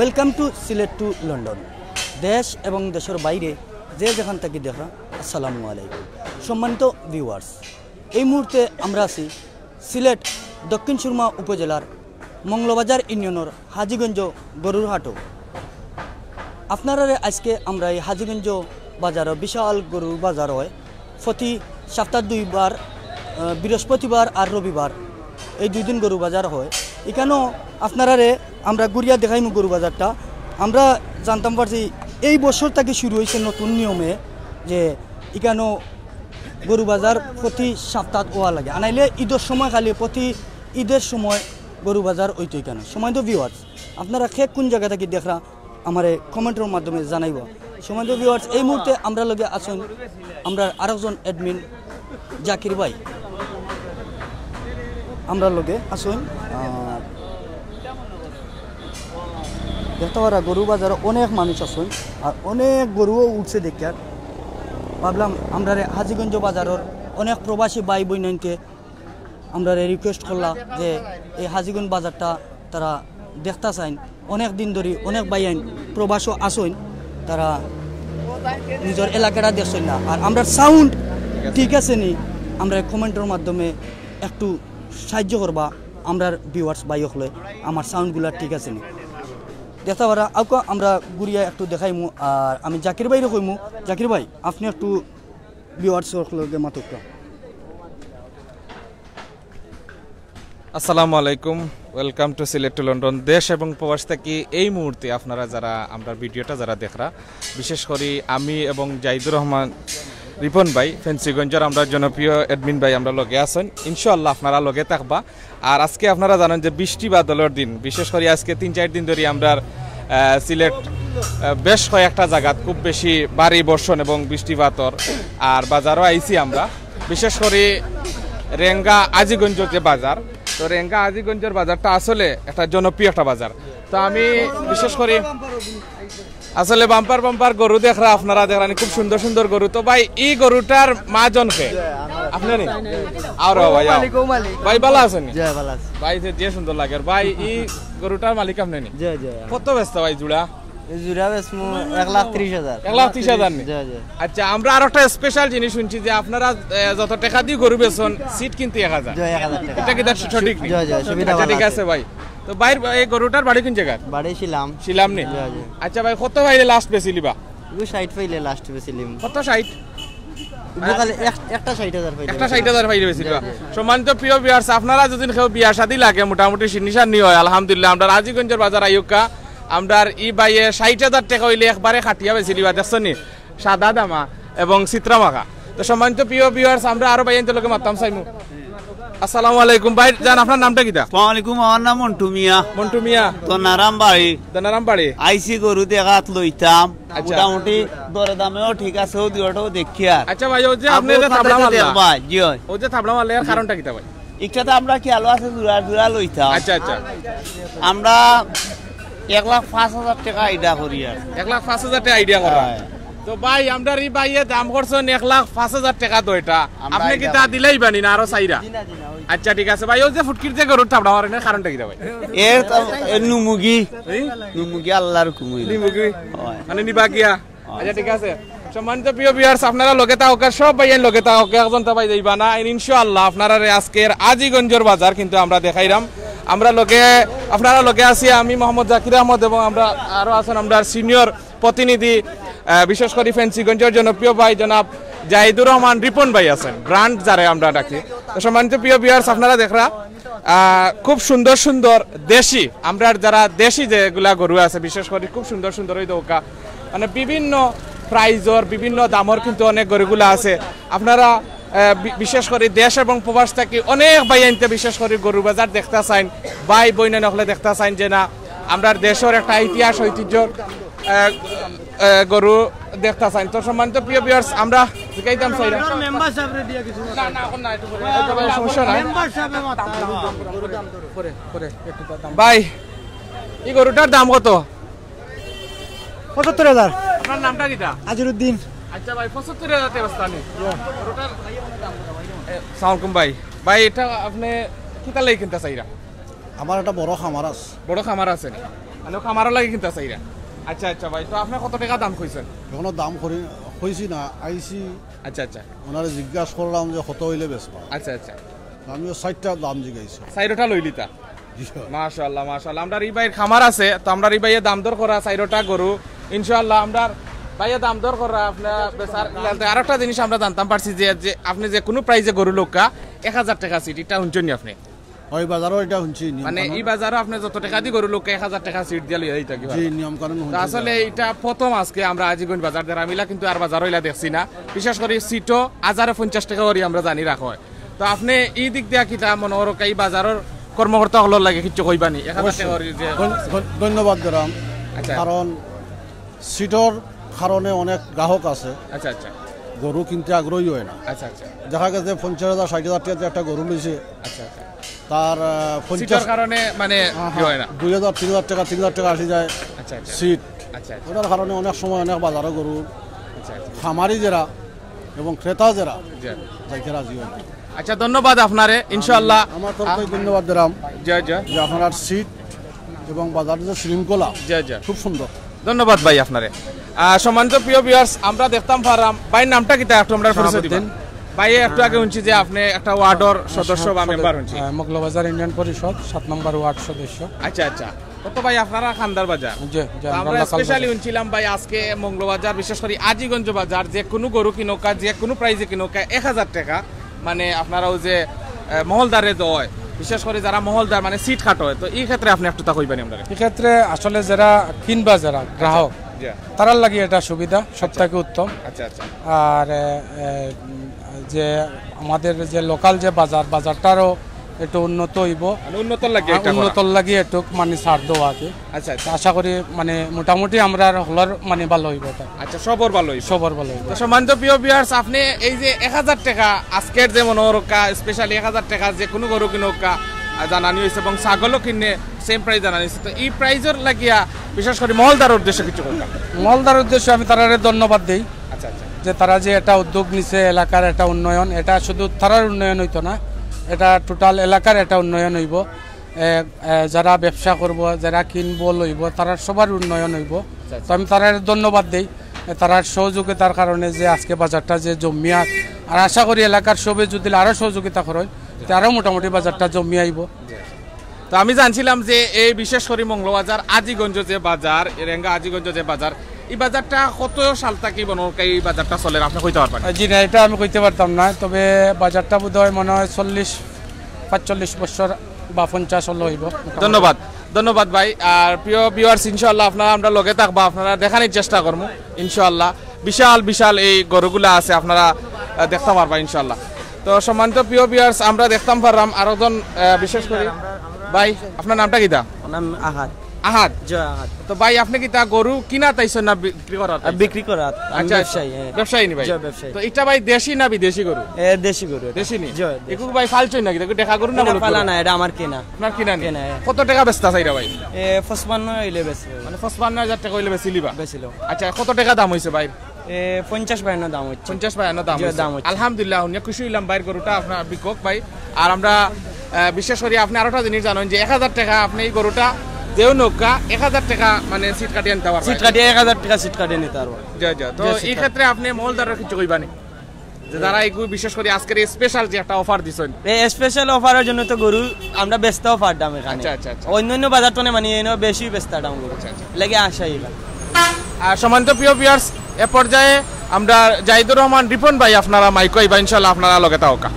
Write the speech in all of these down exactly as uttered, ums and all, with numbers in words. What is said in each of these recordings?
Welcome to Sylhet to London. দেশ এবং দেশের বাইরে যে যেখান থাকি দেখরা, আসসালামু আলাইকুম। সম্মানিত ভিউয়ার্স, এই মুহূর্তে আমরা আছি সিলেট দক্ষিণ সুরমা উপজেলার মংলবাজার ইউনিয়নের হাজীগঞ্জ গরুর হাটো। আপনারারে আজকে আমরা এই হাজীগঞ্জ বাজারো বিশাল গরুর বাজার হয়, প্রতি সপ্তাহ দুইবার, আহ, বৃহস্পতিবার আর রবিবার, এই দুই দিন গরু বাজার হয়। এখানেও আপনারারে আমরা ঘুরিয়া দেখাইমু গরু বাজারটা। আমরা জানতাম পারছি এই বছর থাকি শুরু হয়েছে নতুন নিয়মে যে এখানেও গরু বাজার প্রতি সপ্তাহ হওয়া লাগে, আনাইলে ঈদের সময় খালি প্রতি ঈদের সময় গরু বাজার হইতো এখানে। সম্মানিত ভিউয়ার্স, আপনারা কে কোন জায়গা থাকি দেখরা আমারে কমেন্টর মাধ্যমে জানাইবা। সম্মানিত ভিউয়ার্স, এই মুহূর্তে আমরা লগে আছইন আমরা আরেকজন অ্যাডমিন জাকির ভাই, আমরা লগে আছইন। আহ, দেখতে পারা গরু বাজারো অনেক মানুষ আছইন, আর অনেক গরুও উঠছে দেখিয়ার। ভাবলাম আমরারে হাজীগঞ্জ বাজারর অনেক প্রবাসী ভাই বইনাইনতে আমরারে রিকোয়েস্ট করলা যে এই হাজীগঞ্জ বাজারটা তারা দেখতা চাইন। অনেক দিন ধরি অনেক ভাইয়াইন প্রবাসও আছইন, তারা নিজের এলাকাটা দেখছইন না। আর আমরার সাউন্ড ঠিক আছে নি, আমরা কমেন্টর মাধ্যমে একটু সাহায্য করবা। আমরার ভিউয়ার্স ভাই হকলে আমার সাউন্ডগুলা ঠিক আছে নি? দেখতে পারা আউকা আমরা ঘুরিয়া একটু দেখাইমু। আর আমি জাকির ভাইরে কইমু, জাকির ভাই, আপনি একটু ভিউয়ার্স হকলর লগে মাতউক্কা। আসসালামু আলাইকুম, welcome to Sylhet to London. দেশ এবং প্রবাস থাকি এই মুহূর্তে আপনারা যারা আমরার ভিডিওটা যারা দেখরা, বিশেষ করি আমি এবং জাহিদুর রহমান রিপন ভাই, ফেঞ্চুগঞ্জর আমরার জনপ্রিয় অ্যাডমিন ভাই আমরার লগে আছইন। ইনশাআল্লাহ আপনারা লগে থাকবা। আর আজকে আপনারা জানইন যে বৃষ্টি বাদলর দিন, বিশেষ করি আজকে তিন চাইর দিন ধরি আমরার, আহ, সিলেট, আহ, বেশ কয়েকটা জাগাত খুব বেশি ভারী বর্ষণ এবং বৃষ্টিপাতর। আর বাজারও আইছি আমরা, বিশেষ করি রেঙ্গা আজিগঞ্জ যে বাজার, তো রেঙ্গা আজিগঞ্জর বাজারটা আসলে একটা জনপ্রিয় একটা বাজার। তো আমি বিশেষ করি আসলে বাম্পার বাম্পার গরু দেখরা, আপনারা দেখরা নি, খুব সুন্দর সুন্দর গরু। তো ভাই, ই গরুটার মাজন কে? আপনি নি? আর ভাই, আও। মালিক, ও মালিক। ভাই, ভালা আছইন নি? জি, ভালা আছি। ভাই, যে, যে সুন্দর লাগের। ভাই, ই গরুটার মালিক আপনি নি? জি, জি। কত বেচতা ভাই জোড়া? এই জোড়া বেচমু এক লাখ ত্রিশ হাজার। এক লাখ ত্রিশ হাজার নি? জি, জি। আচ্ছা, আমরা আরো একটা স্পেশাল জিনিস শুনছি যে আপনারা, এ, যত টেকা দি গরু বেচইন, সিট কিন্তু এক হাজার। জি, এক হাজার টেকা। এটা কি তার সঠিক নি? জি, জি, সুবিধা আচ্ছা, ভালা ঠিক আছে। আছে ভাই। তো ভাইর, এই গরুটার বাড়ি কোন জায়গার? বাড়ি শিলাম। শিলাম নি? জি, জি। আচ্ছা ভাই, কত পাইলে লাস্ট বেচিলিবা? ও ষাইট পাইলে লাস্ট বেচিলিমু। কত, ষাইট? ও খালি এক-, একটা ষাইট হাজার পাইলে। একটা ষাইট হাজার পাইলে বেচিলিবা। জি, জি। সম্মানিত প্রিয় ভিউয়ার্স, আপনারা যদি কেউ বিয়া শাদী লাগে, মোটামুটি সিন্নি সান্নি হয়, আলহামদুলিল্লাহ, আমরার আজিগঞ্জর বাজার আইউক্কা, আমরার ই ভাইয়ে ষাইট হাজার টেকা অইলে একবারে কাটিয়া বেচিলিবা, দেখছইন নি? সাদা দামা এবং চিত্রা মাখা। তো সম্মানিত প্রিয় ভিউয়ার্স, আমরা আরো ভাইয়াইন্তর লগে মাততাম চাইমু। আসসালামু আলাইকুম ভাই, জান, আপনার নামটা কিতা? আসসালামু আলাইকুম, আমার নাম মন্টু মিয়া। মন্টু মিয়া। দনারাম বাড়ি। দনারাম বাড়ি। আইছি গরু দেখাত লইতাম। আচ্ছা। মোটামুটি দরে দামেও ঠিক আছে, ও দুইটাও দেখিয়ার। আচ্ছা ভাই, ও যে আপনি যে থাবড়া মারলা, দেখবা, জি হয়। ও যে থাবড়া মারলা, এর কারণটা কিতা ভাই? ইচ্ছা তো আমরা খেয়াল আছে জোড়া জোড়া লইতাম। আচ্ছা, আচ্ছা। আমরা এক লাখ পাঁচ হাজার টেকা আইডিয়া করি আর। এক লাখ পাঁচ হাজার টেকা আইডিয়া করা। হ্যাঁ। তো ভাই, আমরার ই ভাইয়ে দাম করছইন এক লাখ পাঁচ হাজার টেকা দুইটা। আমরা আপনি কি আইডিয়া তা করি। দিলাইবা নি না আরো চাইরা? জি না, জি না, ওই আচ্ছা, ঠিক আছে ভাই, ও যে ফুটকির যে গরুর থাবড়া মারইন, এর কারণটা কিতা ভাই? এর তো, এর নুমুগি। এই? নুমুগি আল্লাহর হুকুম অইল। নুমুগি? হয়। মানে নিবা গিয়া? আচ্ছা, ঠিক আছে। সম্মানিত প্রিয় ভিউয়ার্স, আপনারা লগে থাকউক্কা, সব ভাইয়াইন লগে থাকউক্কা, একজন তো ভাই যাইবা না। ইনশাআল্লাহ আপনারারে আজকের আজিগঞ্জর বাজার কিন্তু আমরা দেখাইরাম। আমরা লগে, আপনারা লগে আছি আমি মোহাম্মদ জাকির আহমদ এবং আমরা আরো আছেন আমরার সিনিয়র প্রতিনিধি, আহ, বিশেষ করি ফেঞ্চুগঞ্জর জনপ্রিয় ভাই জনাব জাহিদুর রহমান রিপন ভাই আছেন, ব্র্যান্ড যারে আমরা ডাকি। তো সম্মানিত প্রিয় ভিউয়ার্স, আপনারা দেখরা, আহ, খুব সুন্দর সুন্দর দেশি, আমরার যারা দেশি যেগুলা গরু আছে, বিশেষ করি খুব সুন্দর সুন্দর ওই দৌকা, মানে বিভিন্ন প্রাইজর, বিভিন্ন দামর কিন্তু অনেক গরুগুলা আছে। আপনারা, আহ, বি-, বিশেষ করি দেশ এবং প্রবাস থাকি অনেক ভাইয়াইন্তে বিশেষ করি গরু বাজার দেখতা চাইন, ভাই বইনাইন অকলে দেখতা চাইন যে না, আমরার দেশর একটা ইতিহাস ঐতিহ্যর, আহ, আহ, গরু দেখতা চাইন। তো সম্মানিত প্রিয় ভিউয়ার্স, আমরা জিকাইতাম চাইরা। মেম্বার সাহেবরে দিয়া কিছু না, না, এখন না, একটু পরে। সমস্যা নাই। মেম্বার সাহেবে মাত্র। পরে, পরে একটু দাম। ভাই, এই গরুটার দাম কত? পঁচাত্তর হাজার। আপনার নামটা কিতা? আজিরুদ্দিন। আচ্ছা ভাই, পঁচাত্তর হাজার টাকা স্থানে। গরুটার, এ, সালাম আলাইকুম ভাই। ভাই, এটা আপনি কিতা লাগি কিনতা চাইরা? আমার একটা বড় খামার আছে। বড় খামার আছে নি? মানে খামারর লাগি কিনতা চাইরা? আচ্ছা আচ্ছা ভাই, তো আপনে কত টেকা দাম কইছইন? এখনো দাম করি, কইছি না, আইছি। আচ্ছা আচ্ছা। ওনারে জিজ্ঞাসা করলাম যে কত অইলে বেচবা। আচ্ছা আচ্ছা। তো আমিও চাইরটা দাম জিগাইছি। চাইরোটা লইলিতা? জি। মাশাআল্লাহ, মাশাআল্লাহ। আমরার ই ভাইর খামার আছে, তো আমরার ই ভাইয়ে দাম দর করা চাইরোটা গরু। ইনশাআল্লাহ আমরার ভাইয়ে দাম দর করা আপনে বেচার। আরেকটা জিনিস আমরা জানতাম পারছি যে, যে আপনে যে কুনু প্রাইজে গরু লউক্কা এক হাজার টেকা সিট, ইটা হুনছইন নি আপনে? ওই বাজারও ইটা হুনছি, নিয়ম মানে কানুন। ই বাজারও আপনে যত টেকা দি গরু লউক্কা এক হাজার টেকা সিট দিয়া লইয়া যাইতা কি জি, ভাই? নিয়ম কানুন তো হুনছি আসলে যারা। ইটা প্রথম আজকে আমরা আজিগঞ্জ বাজার দেরাম, ইলা কিন্তু আর বাজারো ইলা দেখছি না। বিশেষ করি সিটও হাজারে পঞ্চাশ টেকা করি আমরা জানি রাখা অয়। তো আপনে ই দিক দিয়া কিতা মনো করউক্কা, ই বাজারর কর্মকর্তা অকলর লাগি কিচ্ছু কইবা নি? এক হাজার টেকা অবশ্যই। করি যে ধন-, ধন-, ধন্যবাদ দেরাম। আচ্ছা। কারণ সিটর কারণে অনেক গ্রাহক আছে, আচ্ছা আচ্ছা। গরু কিনতে আগ্রহী অয় না। আচ্ছা আচ্ছা। দেখা গেছে পঞ্চাশ হাজার, ষাইট হাজার টেকা দিয়া একটা গরু লইছে, আচ্ছা আচ্ছা। তার, আহ, সিটর পঞ্চাশ কারণে মানে হ্যাঁ, ই অয় না। দুই হাজার, তিন হাজার টেকা, তিন হাজার টেকা আসি যায় আচ্ছা আচ্ছা। সিট। আচ্ছা আচ্ছা। ওটার কারণে অনেক সময় অনেক বাজারো গরু আচ্ছা আচ্ছা। খামারি যেরা এবং ক্রেতা যেরা জি। যাইতে রাজি অয় না। আচ্ছা, ধন্যবাদ আপনারে, ইনশাআল্লাহ। আমার তরফ থেকে ধন্যবাদ দেরাম জি জি। যে আপনার সিট এবং বাজারের যে শৃঙ্খলা জি জি। খুব সুন্দর। ধন্যবাদ ভাই আপনারে। আহ, সম্মানিত প্রিয় ভিউয়ার্স, আমরা দেখতাম পারলাম, ভাইর নামটা কিতা একটু আমরারে পরিচয় দিবা? শাহাবুদ্দিন। ভাই একটু আগে হুনছি যে আপনে একটা ওয়ার্ডর সদস্য বা শাহাবুদ্দিন। মেম্বার হুনছি। হ্যাঁ, মৌলভীবাজার ইউনিয়ন পরিষদ সাত নম্বর ওয়ার্ড সদস্য। আচ্ছা আচ্ছা। তো, তো ভাই আপনারা খান্দার বাজার। জি, জি, তো আমরা আমরা local স্পেশালি বাজার। হুনছিলাম ভাই আজকে মৌলভীবাজার, বিশেষ করি আজিগঞ্জ বাজার, যে কুনু গরু কিনউক্কা, যে কুনু প্রাইজে কিনউক্কা এক হাজার টেকা, মানে আপনারা ওই যে, আহ, মহলদারে দেওয়া অয়, বিশেষ করি যারা মহলদার মানে সিট কাটা অয়, তো ই ক্ষেত্রে আপনে একটু তা কইবা নি আমরারে? ই ক্ষেত্রে আসলে যেরা কিনবা, যেরা গ্রাহক, জি। তারার লাগি এটা সুবিধা, সব থাকি উত্তম। আচ্ছা আচ্ছা। আর, এ, এ, উম, যে আমাদের যে local যে বাজার, বাজারটারও একটু উন্নত অইবো। মানে উন্নতর লাগি হ্যাঁ, এটা করা। উন্নতর লাগি একটু মানে ছাড় দেওয়া আর কি। আচ্ছা আচ্ছা। আশা করি মানে মোটামুটি আমরার হকলর মানে ভালা অইবো এটা। আচ্ছা, সবর ভালা অইবো। সবর ভালা অইবো। তো সম্মানিত প্রিয় ভিউয়ার্স, আপনে এই যে এক হাজার টেকা আজকের যে মনো করউক্কা, স্পেশালি এক হাজার টেকা যে কুনু গরু কিনউক্কা, আহ, জানানি অইছে এবং ছাগলও কিনলে সেম প্রাইজ জানানি অইছে। তো ই প্রাইজর লাগিয়া বিশেষ করি মহলদারর উদ্দেশ্যে কিচ্ছু কউক্কা। মহলদারর উদ্দেশ্যে আমি তারারে ধন্যবাদ দেই আচ্ছা আচ্ছা। যে তারা যে এটা উদ্যোগ নিছে, এলাকার এটা উন্নয়ন, এটা শুধু তারার উন্নয়ন অইতো না, এটা total এলাকার এটা উন্নয়ন অইবো। এ, এ, যারা ব্যবসা করবো, যারা কিনবো লইবো, তারার সবার উন্নয়ন অইবো। আচ্ছা, আচ্ছা। তো আমি তারারে ধন্যবাদ দেই, এ, তারার সহযোগিতার কারণে যে আজকে বাজারটা যে জমিয়া, আর আশা করি এলাকার সবে যদি আরো সহযোগিতা করইন, তে আরো মোটামুটি বাজারটা জমিয়া আইবো। তো আমি জানছিলাম যে এই বিশেষ করি মৌলভীবাজার আজিগঞ্জ যে বাজার, রেঙ্গা আজিগঞ্জ যে বাজার, ই বাজারটা কত সাল থাকি মনো করউক্কা ই বাজারটা চলের, আপনে কইতা পারবা নি? জি না, এটা আমি কইতে পারতাম না, তবে বাজারটা বোধহয় মনে হয় চল্লিশ, পাঁচচল্লিশ বছর বা পঞ্চাশ অইলো অইবো। ধন্যবাদ, ধন্যবাদ ভাই। আর প্রিয় ভিউয়ার্স, ইনশাআল্লাহ আপনারা আমরার লগে থাকবা, আপনারারে দেখানির চেষ্টা করমু ইনশাআল্লাহ। বিশাল বিশাল এই গরুগুলা আছে, আপনারা, আহ, দেখতা পারবা ইনশাআল্লাহ। তো সম্মানিত প্রিয় ভিউয়ার্স, আমরা দেখতাম পারলাম আরো জন, আহ, বিশেষ করি ভাই, আপনার নামটা কিতা? আমার নাম আহাদ। আহাদ? জি, আহাদ। তো ভাই, আপনে কিতা গরু কিনাত আইছইন না বিক্রি করাত আইছইন? বিক্রি করাত। আমি আচ্ছা, আচ্ছা। ব্যবসায়ী, হ্যাঁ। ব্যবসায়ী নি ভাই? জি, ব্যবসায়ী। তো ইটা ভাই দেশি না বিদেশি গরু? এ, দেশি গরু এটা। দেশি নি? জি, দেশি। ইগু ভাই পালছইন নাকি? দেখো, দেখা গরু না এটা বলদ পালা গরু? না, এটা আমার কিনা। আপনার কিনা নি? কিনা, হ্যাঁ। কত টেকা বেচতা চাইরা ভাই? এ, পঁচপান্ন অইলে বেচবো। মানে পঁচপান্ন হাজার টেকা অইলে বেচিলিবা? বেচিলো। আচ্ছা, কত টেকা দাম অইছে ভাই? এ, পঞ্চাশ বায়ান্ন দাম অইছে। পঞ্চাশ বায়ান্ন দাম জি, অইছে। দাম অইছে। আলহামদুলিল্লাহ, হুনিয়া খুশি অইলাম ভাইর গরুটা, আপনার বিকক ভাই। আর আমরা, আহ, বিশেষ করি আপনে আরোটা জিনিস জানইন যে এক হাজার টেকা আপনে ই গরুটা যেউ নেউক্কা, এক হাজার টেকা মানে সিট কাটিয়া নিতা পারবা। সিট কাটিয়া এক হাজার টেকা সিট কাটিয়া নিতা পারবা। জি, জি। তো জি, সিট ই কাটিয়া। ক্ষেত্রে আপনে মহলদাররে কিচ্ছু কইবা নি? যে যারা এগু বিশেষ করি আজকের এই স্পেশাল যে একটা অফার দিছইন। এই স্পেশাল অফারর জন্য তো গরু আমরা বেচতাও পারতাম এখানে। আচ্ছা, আচ্ছা, আচ্ছা। অন্যান্য বাজার তো মানে এনে বেশি বেচতাম গরু। আচ্ছা, আচ্ছা। লাগে আশা এখানে। আর সম্মানিত প্রিয় ভিউয়ার্স, এ পর্যায়ে আমরা জাহিদুর রহমান রিপন ভাই, আপনারা মাইকো আইবা, ইনশাআল্লাহ আপনারা লগে থাকউক্কা।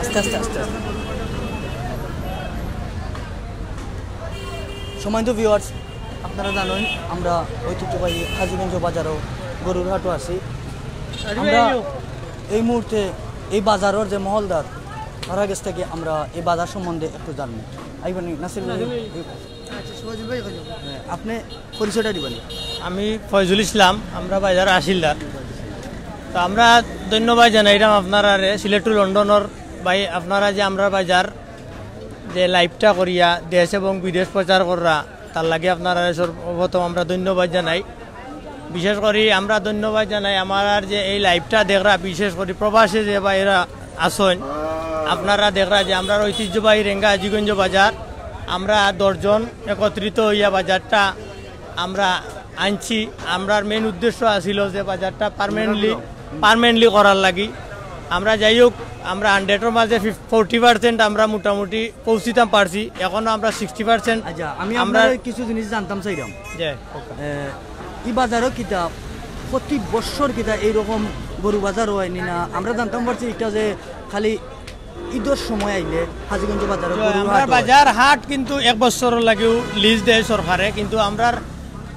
আস্তে, আস্তে, আস্তে, আস্তে। সম্মানিত ভিউয়ার্স, আপনারা জানইন আমরা ঐতিহ্যবাহী হাজীগঞ্জ বাজারো গরুর হাটো আছি। আমরা এই মুহূর্তে এই বাজারর যে মহলদার, তারার গেছ থাকি আমরা এই বাজার সম্বন্ধে একটু জানমু। আইবা নি, নাসির ভাই? আচ্ছা, সজীব ভাই, কই যাবো? হ্যাঁ, আপনে পরিচয়টা দিবা নি? আমি ফয়জুল ইসলাম, আমরা বাজার আসিলদার। তো আমরা ধন্যবাদ জানাইরাম আপনারারে, সিলেট টু লন্ডনর ভাই, আপনারা যে আমরার বাজার যে liveটা করিয়া দেশ এবং বিদেশ প্রচার কররা, তার লাগি আপনারারে সর্বপ্রথম আমরা ধন্যবাদ জানাই। বিশেষ করি আমরা ধন্যবাদ জানাই আমরার যে এই liveটা দেখরা, বিশেষ করি প্রবাসে যে ভাইরা আছইন, আপনারা দেখরা যে আমরার ঐতিহ্যবাহী রেঙ্গা হাজীগঞ্জ বাজার আমরা দশজন একত্রিত হইয়া বাজারটা আমরা আনছি। আমরার মেইন উদ্দেশ্য আছিল যে বাজারটা পার্মানেন্টলি পার্মানেন্টলি করার লাগি। আমরা যাই হোক, আমরা হান্ড্রেডর মাঝে ফোর্টি পার্সেন্ট আমরা মোটামুটি পৌঁছিতাম পারছি। এখনো আমরা সিক্সটি পার্সেন্ট। আচ্ছা, আমি আমরা আপনার কিছু জিনিস জানতাম চাইলাম। যে ই বাজারও কিতা প্রতি বছর কিতা এইরকম গরু বাজার হয় নি না? আমরা জানতাম পারছি এটা যে খালি ঈদর সময় আইলে হাজীগঞ্জ বাজারও গরু আমরা হাট হয়। বাজার হাট কিন্তু এক বছর লাগেও লিজ দেয় সরকারে, কিন্তু আমরার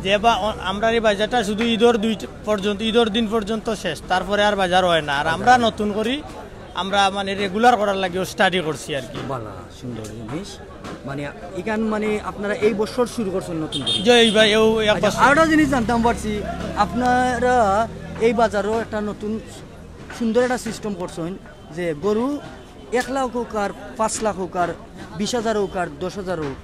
যে বা আমরার এই বাজারটা শুধু ঈদর দুই পর্যন্ত, ঈদর দিন পর্যন্ত শেষ, তারপরে আর বাজার হয় না। আর আমরা নতুন করি আমরা মানে রেগুলার করার লাগেও স্টাডি করছি আর কি। বালা সুন্দর জিনিস। মানে, এখান মানে আপনারা এই বছর শুরু করছেন নতুন করে? যে এই বা-, এও এক আচ্ছা, বছর। আরেকটা জিনিস জানতাম পারছি, আপনারা এই বাজারও একটা নতুন সুন্দর একটা সিস্টেম করছেন যে গরু এক লাখ হোক আর পাঁচ লাখ হোক আর বিশ হাজার হোক আর দশ হাজার হোক,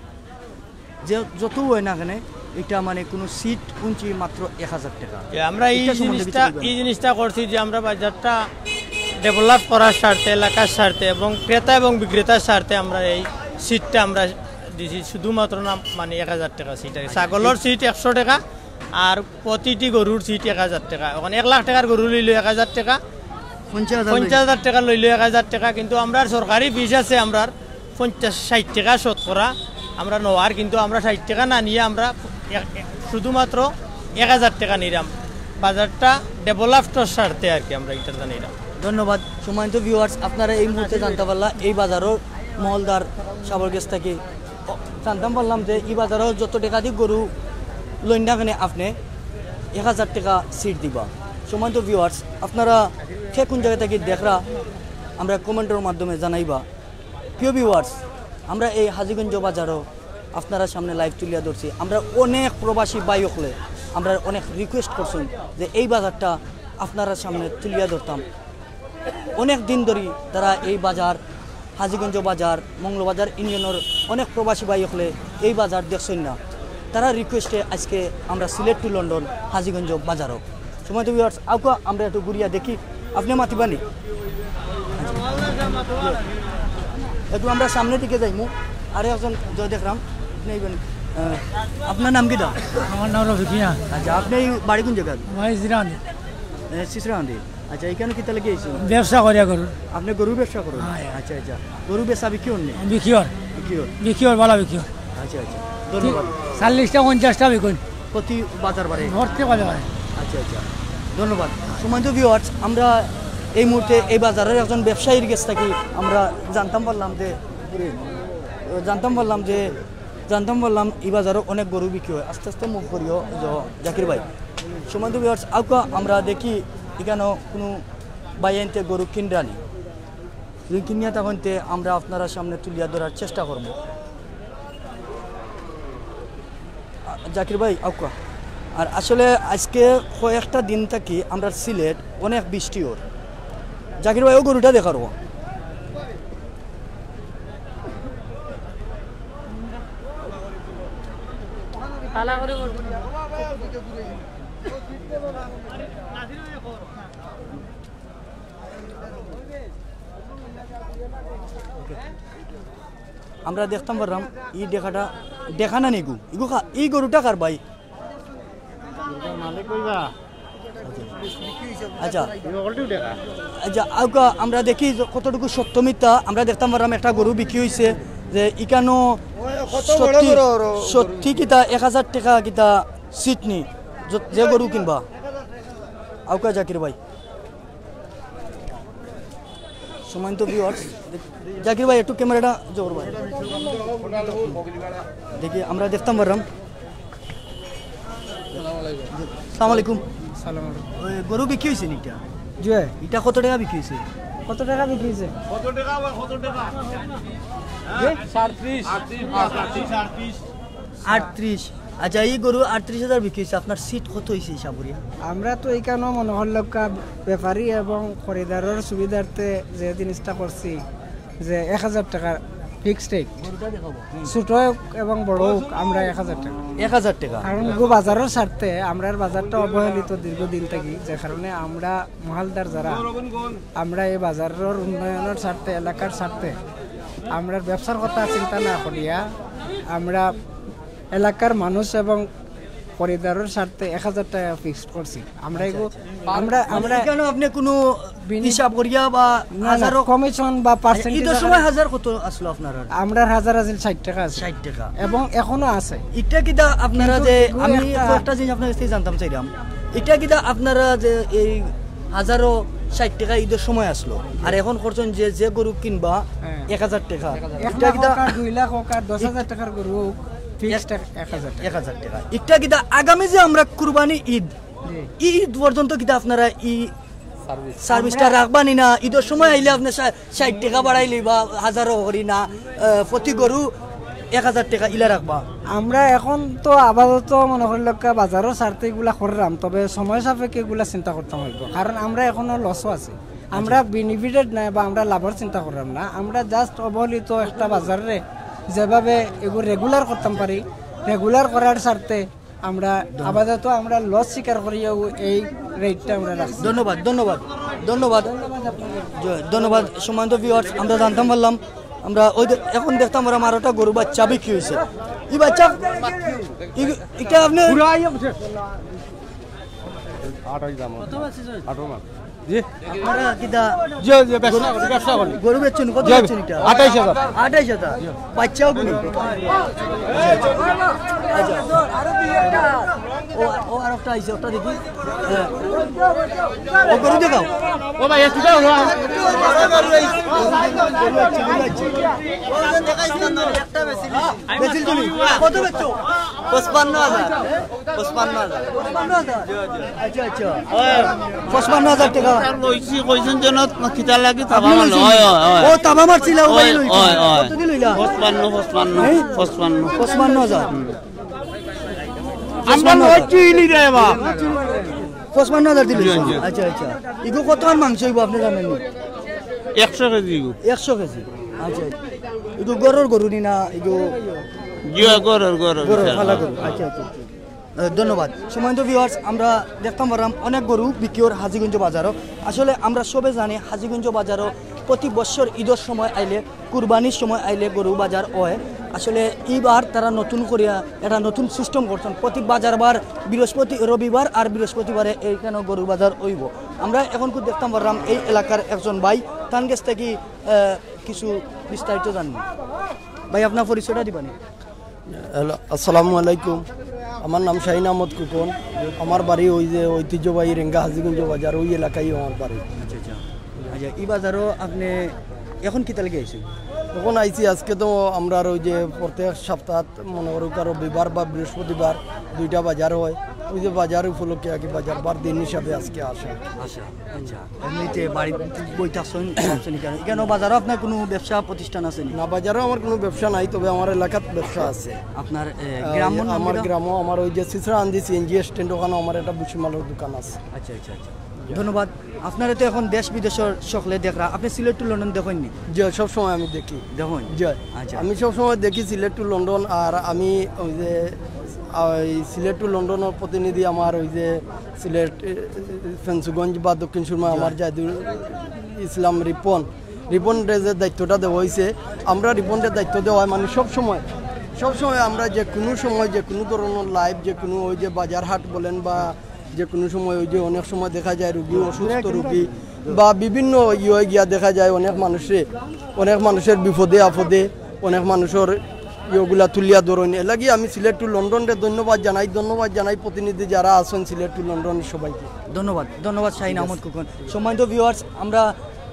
যে যত হয় না কেন, এটা মানে কোনো সিট উঞ্চি মাত্র এক হাজার টাকা। যে আমরা এই এটা সম্বন্ধে কিছু জিনিসটা, বলবেন? এই জিনিসটা করছি যে আমরা বাজারটা ডেভেলপ করার স্বার্থে, এলাকার স্বার্থে এবং ক্রেতা এবং বিক্রেতার স্বার্থে আমরা এই সিটটা আমরা দিছি শুধুমাত্র না মানে এক হাজার টাকা সিট আর কি। ছাগলর সিট একশো টাকা আর প্রতিটি গরুর সিট এক হাজার টাকা। এখন এক লাখ টাকার গরু লইলে এক হাজার টাকা, পঞ্চাশ হাজার পঞ্চাশ হাজার টাকা লইলে এক হাজার টাকা, কিন্তু আমরার সরকারি ফিস আছে আমরার পঞ্চাশ ষাট টাকা শতকরা আমরা নেওয়ার, কিন্তু আমরা ষাট টাকা না নিয়ে আমরা এক-, এক-, শুধুমাত্র এক হাজার টাকা নিলাম। বাজারটা ডেভেলপটার স্বার্থে আর কি আমরা এটা জানাইলাম। ধন্যবাদ। সম্মানিত ভিউয়ার্স, আপনারা এই মুহূর্তে জানতে পারলা এই বাজারর মহলদার সাবর গেছ থাকি। ও, জানতাম পারলাম যে এই বাজারও যত টাকা দিয়ে গরু লইন না কেনে আপনি এক হাজার টাকা সিট দিবা। সম্মানিত ভিউয়ার্স, আপনারা কে কোন জায়গা থাকি দেখরা আমরা কমেন্টর মাধ্যমে জানাইবা। প্রিয় ভিউয়ার্স, আমরা এই হাজীগঞ্জ বাজারও আপনারা সামনে লাইভ তুলিয়া ধরছি। আমরা অনেক প্রবাসী ভাই হকলে আমরা অনেক রিকোয়েস্ট করছেন যে এই বাজারটা আপনারা সামনে তুলিয়া ধরতাম। অনেক দিন ধরি তারা এই বাজার, হাজীগঞ্জ বাজার, মৌলভীবাজার ইউনিয়নর অনেক প্রবাসী ভাই হকলে এই বাজার দেখছেন না। তারা রিকোয়েস্টে আজকে আমরা সিলেট টু লন্ডন হাজীগঞ্জ বাজারও। সম্মানিত ভিউয়ার্স, আউকা আমরা একটু ঘুরিয়া দেখি, আপনি মাতিবানি? একটু আমরা সামনের দিকে যাইমু। আরে একজন জয় দেখলাম, আপনি এইবেন, আহ, আপনার নাম কিতা? আমার নাম রফিক মিয়া। আচ্ছা, আপনি এই বাড়ি কোন জায়গায়? ভাই জিরানি। এ, সিসরাহান্দি। আচ্ছা, এখানে কিতা লাগি আইছো? ব্যবসা করিয়া গরুর। আপনি গরুর ব্যবসা করেন? হ্যাঁ, হ্যাঁ। আচ্ছা, আচ্ছা। গরু বেচা বিক্রি অন নি? বিক্রি অর। বিক্রি অর? বিক্রি অর, ভালা বিক্রি অর। আচ্ছা, আচ্ছা। ধন্যবাদ। চল্লিশটা পঞ্চাশটা বিকুন। প্রতি বাজার বারে? প্রতি বাজার বারে। আচ্ছা, আচ্ছা। ধন্যবাদ। সম্মানিত ভিউয়ার্স, আমরা এই মুহূর্তে এই বাজারর একজন ব্যবসায়ীর গেছ থাকি আমরা জানতাম পারলাম যে, জানতাম পারলাম যে, জানতাম পারলাম এই বাজারও অনেক গরু বিক্রি হয়। আস্তে আস্তে মুভ করিও জ-, জাকির ভাই। সম্মানিত ভিউয়ার্স, আউকা আমরা দেখি এখানো কোনো ভাইয়াইন্তে গরু কিনরা নি। যদি কিনিয়া থাকইন তে আমরা আপনারার সামনে তুলিয়া ধরার চেষ্টা করমু। আ, জাকির ভাই, আউকা। আর আসলে আজকে কয়েকটা দিন থাকি আমরার সিলেট অনেক বৃষ্টি অর। জাকির ভাই, ও গরুটা দেখারো। আমরা দেখতাম পারলাম, ই দেখাটা, দেখা না নিগু, ইগু খা-, ই গরুটা কার ভাই? মালিক কইবা? আচ্ছা। আচ্ছা, আউকা, আমরা দেখি যে কতটুকু সত্য মিথ্যা। আমরা দেখতাম পারলাম একটা গরু বিক্রি হইছে, যে ইকানো সত্যি, সত্যি কিতা এক হাজার টাকা কিতা সিট নি, য-, যে গরু কিনবা। আউকা জাকির ভাই। সম্মানিত ভিউয়ার্স, জাকির ভাই একটু ক্যামেরাটা জোর ভাই। দেখি আমরা দেখতাম পারলাম। সালাম আলাইকুম। সালাম আলাইকুম। ওই গরু বিক্রি হইছে নি এটা? জি ভাই। এটা কত টাকা বিক্রি হইছে? কত টাকা বিক্রি হইছে? কত টাকা বা কত টাকা? জি? সাড়ে তিরিশ। আটত্রিশ। আচ্ছা, এই গরু আটত্রিশ হাজার বিক্রি হইছে, আপনার সিট কত হইছে হিসাব করিয়া? আমরা তো এখানো মনে হল লোকা ব্যাপারী এবং খরিদারর সুবিধার্থে যে জিনিসটা করছি, যে এক হাজার টাকা ফিক্সড রেট। গরুটা দেখাবো। হুম। ছোট হোক এবং বড় হোক, আমরা এক হাজার টাকা। এক হাজার টাকা? কারণ গো বাজারর স্বার্থে, আমরার বাজারটা অবহেলিত দীর্ঘদিন থাকি, যে কারণে আমরা মহালদার যারা, আমরা এই বাজারর উন্নয়নর স্বার্থে, এলাকার স্বার্থে, আমরার ব্যবসার কথা চিন্তা না করিয়া আমরা এলাকার মানুষ এবং খরিদ্দারের স্বার্থে এক হাজার টাকা ফিক্সড করছি। আমরা এগু-, আমরা আমরা এখানে আপনি কোনো হিসাব করিয়া বা হাজারো কমিশন বা পার্সেন্টেজ? ঈদের সময় হাজার কত আসলো আপনার? আমরার হাজার আছিল ষাট টাকা আছে। ষাট টাকা। এবং এখনো আছে। এটা কিতা আপনারা যে, আমি একটা জিনিস আপনার কাছ থেকে জানতাম চাইলাম, এটা কিতা আপনারা যে এই হাজারো ষাট টাকা ঈদের সময় আসলো, আর এখন করছেন যে, যে গরু কিনবা হ্যাঁ। এক হাজার টাকা, এক এটা লাখ কিতা হোক আর দুই লাখ হোক আর দশ হাজার টাকার গরু হোক, ফিক্সড এক হাজার টাকা। এক হাজার টাকা। এটা কিতা আগামী যে আমরা কুরবানি ঈদ, জি। এই ঈদ পর্যন্ত কিতা আপনারা এই সার্ভিসটা রাখবা নি না? ঈদের সময় আইলে আপনি ষা-, ষাট টাকা বাড়াই লইবা, হাজারো করি না, আহ, প্রতি গরু এক হাজার টাকা ইলা রাখবা। আমরা এখন তো আপাতত মনে করি লোককে বাজারও ছাড়তে এগুলা করলাম, তবে সময় সাপেক্ষে এগুলা চিন্তা করতাম হইব, কারণ আমরা এখনো লসও আছি। আমরা বেনিফিটেড নাই বা আমরা লাভের চিন্তা করলাম না, আমরা জাস্ট অবহেলিত একটা বাজারে যেভাবে এগুলো রেগুলার করতাম পারি, রেগুলার করার স্বার্থে আমরা আপাতত আমরা লস স্বীকার করিয়াও এই রেটটা আমরা রাখছি। ধন্যবাদ, ধন্যবাদ, ধন্যবাদ। জ-, ধন্যবাদ। সম্মানিত ভিউয়ার্স, আমরা জানতাম পারলাম, আমরা ওই যে এখন দেখতাম আমরা আরোটা গরু বাচ্চা বিক্রি হয়েছে। এই বাচ্চা, ই-, এটা আপনি আঠাশ দাম। আঠারো মাস। জি। আপনারা কিতা জি, জি, ব্যবসা করি, ব্যবসা করি। গরু বেচছেন? কত জি, বেচছেন এটা? আঠাইশ হাজার। আঠাইশ হাজার? বাচ্চাও কিনি? আচ্ছা। ও, ও আরেকটা আইছে, ওটা দেখি। হ্যাঁ। ও গরু দেখাও। ও ভাই, একটু দাও না। বেচিল তুমি? কত বেচছো? পঁচপান্ন হাজার। পঁচপান্ন হাজার। পঁচপান্ন হাজার? আচ্ছা, আচ্ছা। পঁচপান্ন হাজার টাকা। আর লইছি, কইছেন যেন কিতা লাগি তাবা আপনি মারলো। লইছেন? হয়, হয়, হয়। ও, তাবা মারছিল, ও ভাই হয়, লইছেন। হয়, হয়। কত দিন লইলা? পঁচপান্ন, পঁচপান্ন, হ্যাঁ? পঁচপান্ন। পঁচপান্ন হাজার। হুম। আমরা লইছি নি রে বা। পঁচপান্ন হাজার দিলে? জি, জি। আচ্ছা, আচ্ছা। ইগো কত আর মাংস হইব আপনি জানেন নি? একশো কেজি ইগো। একশো কেজি। আচ্ছা। ইগো গরুর গরু নি না? ইগো জি, গরুর, গরুর, গরুর, ইনশাআল্লাহ। ফালা গরু। আচ্ছা, আচ্ছা, আচ্ছা। আহ, ধন্যবাদ। সম্মানিত ভিউয়ার্স, আমরা দেখতাম পারলাম অনেক গরু বিক্রি অর হাজীগঞ্জ বাজারও। আসলে আমরা সবে জানি হাজীগঞ্জ বাজারও প্রতি বছর ঈদের সময় আইলে, কুরবানির সময় আইলে গরু বাজার হয়। আসলে এইবার তারা নতুন করিয়া একটা নতুন সিস্টেম করছেন, প্রতি বাজারবার বৃহস্পতি, রবিবার আর বৃহস্পতিবারে এইখানে গরু বাজার হইব। আমরা এখন খুব দেখতাম পারলাম এই এলাকার একজন ভাই, তার কাছ থেকে আহ, কিছু বিস্তারিত জানবো। ভাই, আপনার পরিচয়টা দিবানি? হ্যালো, আসসালামু আলাইকুম। আমার নাম শাহিন আহমদ কুকন। আমার বাড়ি ওই যে ঐতিহ্যবাহী রেঙ্গা হাজীগঞ্জ বাজার, ওই এলাকায় আমার বাড়ি। আচ্ছা, আচ্ছা। আচ্ছা, এই বাজারও আপনি এখন কিতা লাগি আইছেন? এখন আইছি, আজকে তো আমরা আর ওই যে প্রত্যেক সপ্তাহ মনে করুক আর রবিবার বা বৃহস্পতিবার দুইটা বাজার হয়, ওই যে বাজার উপলক্ষে আর কি, বাজার বার দিন হিসাবে আজকে আসা। আচ্ছা, আচ্ছা। এমনিতে বাড়িত বই থাকছেন, থাকছেন এখানে? এখানে বাজারও আপনার কোনো ব্যবসা প্রতিষ্ঠান আছে নি? না, বাজারও আমার কোনো ব্যবসা নাই, তবে আমার এলাকাত ব্যবসা আছে। আপনার, এ, আহ, গ্রামর নাম আমার কিতা? গ্রামও আমার ওই যে সিসরা আন্দি সিএনজি স্ট্যান্ড, ওখানে আমার একটা ভুসিমালের দোকান আছে। আচ্ছা, আচ্ছা, আচ্ছা। ধন্যবাদ। আপনারা তো এখন দেশ বিদেশর সকলে দেখরা, আপনি সিলেট to লন্ডন দেখইন নি? জি, সব সময় আমি দেখি। দেখইন? জি। আচ্ছা। আমি সব সময় দেখি সিলেট to লন্ডন, আর আমি ওই যে, আহ, এই সিলেট to লন্ডনর প্রতিনিধি আমার ওই যে সিলেট, এ, ফেঞ্চুগঞ্জ বা দক্ষিণ সুরমা আমার জাহিদুল ইসলাম রিপন, রিপনরে যে দায়িত্বটা দেওয়া হয়েছে, আমরা রিপনরে দায়িত্ব দেওয়া হয়, মানে সব সময়, সব সময় আমরা যে কোনো সময় যে কোনো ধরনের লাইভ, যে কোনো ওই যে বাজার হাট বলেন বা যে কোনো সময় ওই যে অনেক সময় দেখা যায় রুগী, অসুস্থ রুগী বা বিভিন্ন ইয়ে গিয়া দেখা যায় অনেক মানুষে, অনেক মানুষের বিপদে আপদে অনেক মানুষের ইয়েগুলা তুলিয়া ধরইন। এর লাগি আমি সিলেট to লন্ডনরে ধন্যবাদ জানাই, ধন্যবাদ জানাই প্রতিনিধি যারা আছেন সিলেট to লন্ডন সবাইকে। ধন্যবাদ, ধন্যবাদ শাহিন আহমদ কুকন। সম্মানিত ভিউয়ার্স, আমরা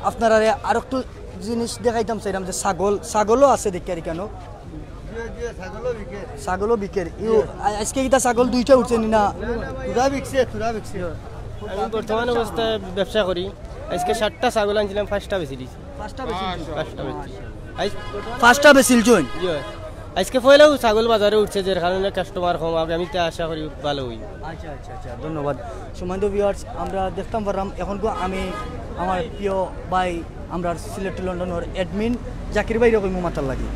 আপনারারে আরেকটু জিনিস দেখাইতাম চাইলাম যে ছাগল, ছাগলও আছে দেখিয়ার কেন? ছাগলও বিকের। ইউ, আ-, আজকে কিতা ছাগল দুইটা উঠছে নি না? থুড়া বিকছে, থুড়া বিকছে। আমি বর্তমান অবস্থায় ব্যবসা করি। আজকে সাতটা ছাগল আনছিলাম, পাঁচটা বেচি দিছি। পাঁচটা বেচি দিছি। পাঁচটা বেচি। আজ পাঁচটা বেচিলছইন? জি। আজকে পয়লাউ ছাগল বাজারে উঠছে, যার কারণে কাস্টমার কম। আগামীতে আশা করি ভালো হইব। আচ্ছা, আচ্ছা, আচ্ছা, ধন্যবাদ। সম্মানিত ভিউয়ার্স, আমরা দেখতাম পারলাম এখন গো আমি আমার প্রিয় ভাই, আমরা সিলেট to লন্ডনর অ্যাডমিন জাকির ভাইরে কইমু মাতার লাগি।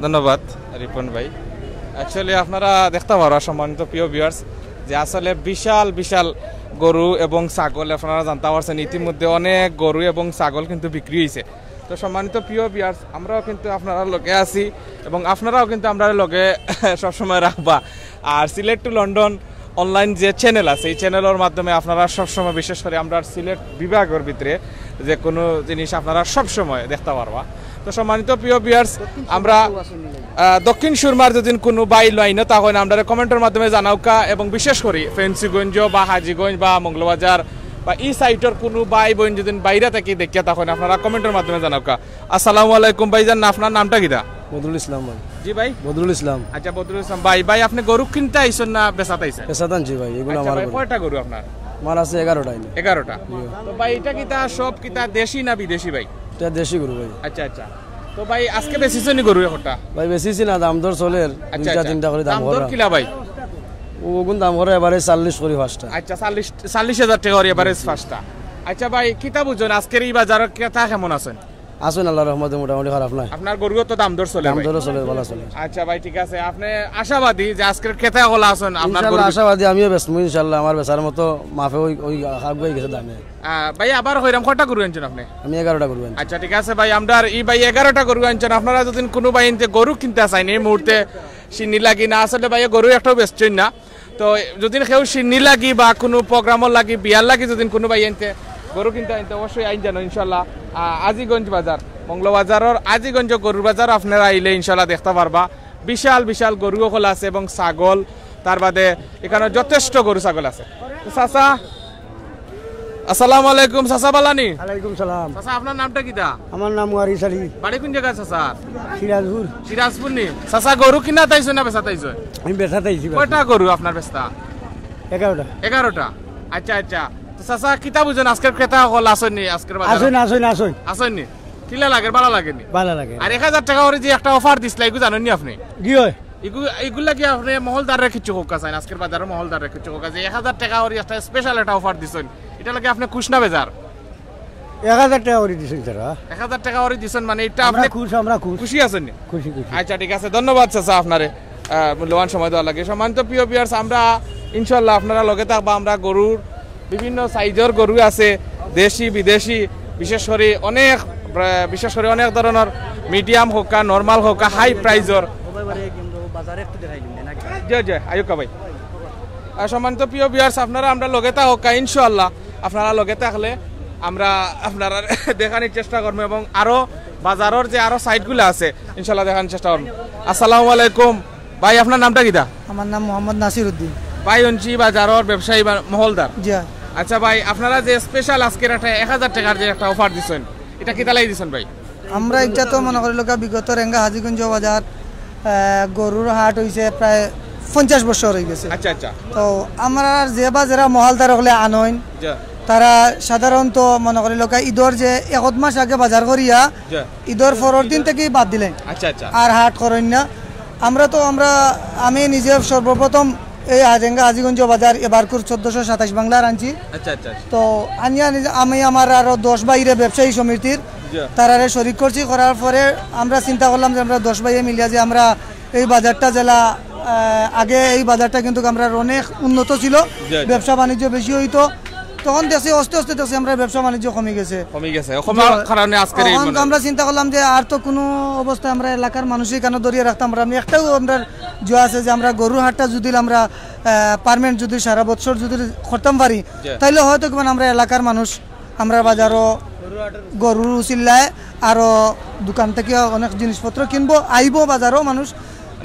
ধন্যবাদ রিপন ভাই। অ্যাকচুয়ালি আপনারা দেখতা পাররা, সম্মানিত প্রিয় ভিউয়ার্স, যে আসলে বিশাল বিশাল গরু এবং ছাগল আপনারা জানতা পারছেন, ইতিমধ্যে অনেক গরু এবং ছাগল কিন্তু বিক্রি হইছে। তো সম্মানিত প্রিয় ভিউয়ার্স, আমরাও কিন্তু আপনারার লগে আছি এবং আপনারাও কিন্তু আমরার লগে সবসময় রাখবা। আর সিলেট টু লন্ডন অনলাইন যে চ্যানেল আছে, এই চ্যানেলের মাধ্যমে আপনারা সবসময়, বিশেষ করে আমরার সিলেট বিভাগের ভিতরে যে কোনো জিনিস আপনারা সবসময় দেখতে পারবা। তো সম্মানিত প্রিয় ভিউয়ার্স, আমরা আহ, দক্ষিণ সুরমার যদি কোনো ভাই লাইনও তখন আমরারে কমেন্টের মাধ্যমে জানাউক্কা, এবং বিশেষ করে ফেন্সিগঞ্জ বা হাজীগঞ্জ বা মৌলভীবাজার বা এই সাইডর কোনো ভাই বোন যদি বাইরে থাকি দেখিয়া তখন আপনারা কমেন্টের মাধ্যমে জানাউক্কা। আসসালামু আলাইকুম ভাইজান, আপনার নামটা কিতা? বদরুল ইসলাম ভাই। জি ভাই। বদরুল ইসলাম। আচ্ছা বদরুল ইসলাম ভাই, ভাই আপনি গরু কিনতে আইছেন না বেচাতে আইছেন? বেচাতে আনছি ভাই, এগুলো আচ্ছা আমার ভাই, গরু। কয়টা গরু আপনার? আমার আছে এগারোটা এনে। এগারোটা। তো ভাই এটা কিতা সব কিতা দেশি না বিদেশি ভাই? এটা দেশি গরু ভাই। আচ্ছা আচ্ছা। তো ভাই আজকে বেচিছনি গরু একটা? ভাই বেচিছি না, দাম দর চলের। আচ্ছা দুইটা আচ্ছা। তিনটা করে দাম দাম দর করা। কিলা ভাই? ওগুন দাম করে এবারে চল্লিশ করি পাঁচটা। আচ্ছা, চল্লিশ, চল্লিশ হাজার টাকা করি এবারে পাঁচটা। আচ্ছা ভাই, কিতা বুঝছেন আজকের এই বাজারর ক্রেতা কেমন আছেন? আছেন আল্লাহর রহমতে মোটামুটি খারাপ নাই। আপনার গরুও তো দাম দর চলে দাম ভাই। দরও চলে, ভালো চলে। আচ্ছা ভাই, ঠিক আছে। আপনি আশাবাদী যে আজকের ক্রেতা হলা আছেন আপনার ইনশাআল্লাহ গরু? আশাবাদী, আমিও বেচমু ইনশাআল্লাহ। আমার বেচার মতো মাফে ওই, ওই আগুয়াই গেছে দামে। আহ, ভাই আবার কইরাম কয়টা গরু আনছেন আপনি? আমি এগারোটা গরু আনছি। আচ্ছা ঠিক আছে ভাই, আমরা আর এই ভাই এগারোটা গরু আনছেন। আপনারা যদি কোনো ভাই আনতে গরু কিনতে চাইন এই মুহূর্তে সিন্নি লাগি না আসলে ভাই গরু একটাও বেচছেন না। তো যদি কেউ সিন্নি লাগি বা কোনো প্রোগ্রামর লাগি, বিয়ার লাগি যদি কোনো ভাই আনতে গরু কিনতে আনতে অবশ্যই আইন জানো ইনশাল্লাহ। আহ, আজিগঞ্জ বাজার, মৌলভীবাজারর আজিগঞ্জ গরুর বাজার আপনারা আইলে ইনশাল্লাহ দেখতে পারবা বিশাল বিশাল গরু অকল আছে এবং ছাগল, তার বাদে এখানে যথেষ্ট গরু ছাগল আছে। তো চাচা, আসসালামু আলাইকুম। চাচা বালানি? আলাইকুম সালাম। চাচা আপনার নামটা কিতা? আমার নাম ওয়ারিস আলী। বাড়ি কোন জায়গা চাচা? সিরাজপুর। সিরাজপুর নি? চাচা গরু কিনা তাইছো না বেচা তাইছো? আমি বেচা তাইছি ভাই। কয়টা গরু আপনার বেচতা? এগারোটা। এগারোটা। আচ্ছা আচ্ছা। তো চাচা কিতা বুঝেন আজকের ক্রেতা হকল আসেননি আজকের বাজারে? আসেন, আসেন, আসেন। আসেননি? কিলা লাগে, ভালা লাগেনি? ভালা লাগে। আর এক হাজার টাকা করে যে একটা অফার দিছলা, এগু জানেননি আপনি? জি অয়। এগু, এগুলা কি আপনি মহলদাররে কিছু হোক আছে, আজকের বাজারে মহলদাররে কিছু হোক আছে, এক হাজার টাকা করে একটা স্পেশাল একটা অফার দিছেন, এটা লাগে আপনি খুশ না বেজার? এক হাজার টাকা করে দিছেন তারা। এক হাজার টাকা করে দিছেন মানে এটা আমরা আপনি খুশ, আমরা খুশ। খুশি আছেন নি? খুশি, খুশি। আচ্ছা, ঠিক আছে, ধন্যবাদ চাচা আপনারে, আহ, মূল্যবান সময় দেওয়ার লাগে। সম্মানিত প্রিয় ভিউয়ার্স, আমরা ইনশাল্লাহ আপনারা লগে থাকবা, আমরা গরুর বিভিন্ন সাইজর গরু আছে, দেশি বিদেশি, বিশেষ করে অনেক, আহ, বিশেষ করে অনেক ধরনের মিডিয়াম হোক, নরমাল হোক, হাই প্রাইজর। জি জি, আয়ুকা ভাই। আর সম্মানিত প্রিয় ভিউয়ার্স, আপনারা আমরা লগে থাকউক্কা ইনশাআল্লাহ। আপনারা লগে থাকলে আমরা আপনারা দেখানোর চেষ্টা করবো এবং আরো বাজারর যে আরো সাইডগুলো আছে ইনশাআল্লাহ দেখানোর চেষ্টা করবো। আসসালামু আলাইকুম ভাই, আপনার নামটা কিতা? আমার নাম মোহাম্মদ নাসির উদ্দিন। ভাই অনছি বাজারর ব্যবসায়ী বা মহলদার। জি। আচ্ছা ভাই, আপনারা যে স্পেশাল আজকের একটা এক হাজার টাকার যে একটা অফার দিছেন, এটা কিতা লাগি দিছেন ভাই? আমরা এটা তো মনে করি লোকা বিগত রেঙ্গা হাজিগঞ্জ বাজার, আহ, গরুর হাট হইছে প্রায় পঞ্চাশ বছর হয়ে গেছে। আচ্ছা আচ্ছা। তো আমরা যে বাজারে মহলদার হকলে আনইন, জি। তারা সাধারণত মনে করি লোকা ঈদর যে এক মাস আগে বাজার করিয়া জি। ঈদর পরের দিন থেকে বাদ দিলেন। আচ্ছা আচ্ছা। আর হাট করইন না। আমরা তো আমরা, আমি নিজে সর্বপ্রথম এই আজেঙ্গা হাজিগঞ্জ বাজার এবারকুর চোদ্দশো সাতাইশ বাংলার আনছি। আচ্ছা আচ্ছা আচ্ছা। তো আনিয়া নিজে, আমি আমার আরো দশ ভাইরে ব্যবসায়ী সমিতির জি। তারারে শরিক করছি, করার পরে আমরা চিন্তা করলাম যে আমরা দশ ভাইয়ে মিলিয়া যে আমরা এই বাজারটা জেলা, আহ, আগে এই বাজারটা কিন্তু আমরা অনেক উন্নত ছিল, জি, জি। ব্যবসা বাণিজ্য বেশি হইতো। তখন দেখছি আস্তে আস্তে দেখছি আমরা ব্যবসা বাণিজ্য কমে গেছে। কমে গেছে, কমার জি। কারণে আজকের এই তখন মানে আমরা চিন্তা করলাম যে আর তো কোনো অবস্থায় আমরা এলাকার মানুষই কেন ধরিয়া রাখতাম পারলাম না। একটাও আমরা যে আছে যে আমরা গরুর হাটটা যদি আমরা, আহ, পার্মানেন্ট যদি সারা বছর যদি করতাম পারি, জি। তাইলে হয়তো কিমান আমরা এলাকার মানুষ আমরা বাজারও গরুর উচিল্লায় আরো দোকান থেকে অনেক জিনিসপত্র কিনবো, আইবো বাজারও মানুষ।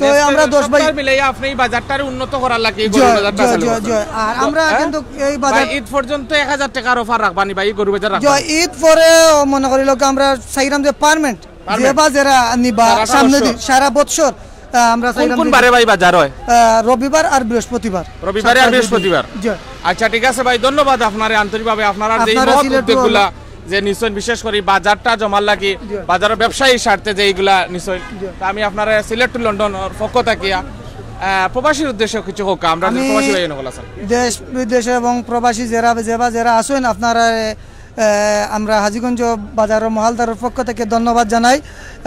তো এই আমরা দশ ভাই সরকার মিলে আপনি এই বাজারটারে উন্নত করার লাগি এই জি, গরুর বাজারটা জি, চালু জি, করছেন। জি। আর আমরা হ্যাঁ? কিন্তু এই বাজার ভাই, ঈদ পর্যন্ত এক হাজার টাকার অফার রাখবানি ভাই, এই গরু বাজার জি, রাখবানি? ঈদ পরে মনে করি লোক আমরা চাইলাম যে পার্মানেন্ট, পার্মানেন্ট। যে বাজারে নিবা সারা সামনে বছর। দিন, সারা বছর, আহ, আমরা কোন চাইলাম কোন যে বারে ভাই বাজার হয়? আহ, রবিবার আর বৃহস্পতিবার। রবিবারে আর সপ্তাহে দুই দিন। বৃহস্পতিবার? জি। আচ্ছা, ঠিক আছে ভাই, ধন্যবাদ আপনারে আন্তরিকভাবে, আপনারা যে এই আপনারা মহৎ সিলেট উদ্যোগগুলা যে নিশ্চয় বিশেষ করে বাজারটা জমার লাগি, জি। বাজারর ব্যবসায়ী স্বার্থে যে এইগুলা নিশ্চয়। জি। তা আমি আপনারে সিলেট টু লন্ডনর পক্ষ থাকিয়া, আহ, প্রবাসীর উদ্দেশ্যে কিছু হোক, আমরা যে আমি প্রবাসী ভাই নকল আছেন। দেশ বিদেশে এবং প্রবাসী যারা, যে বা যারা আছেন, আপনারা, আহ, আমরা হাজীগঞ্জ বাজারর মহলদারর পক্ষ থেকে ধন্যবাদ জানাই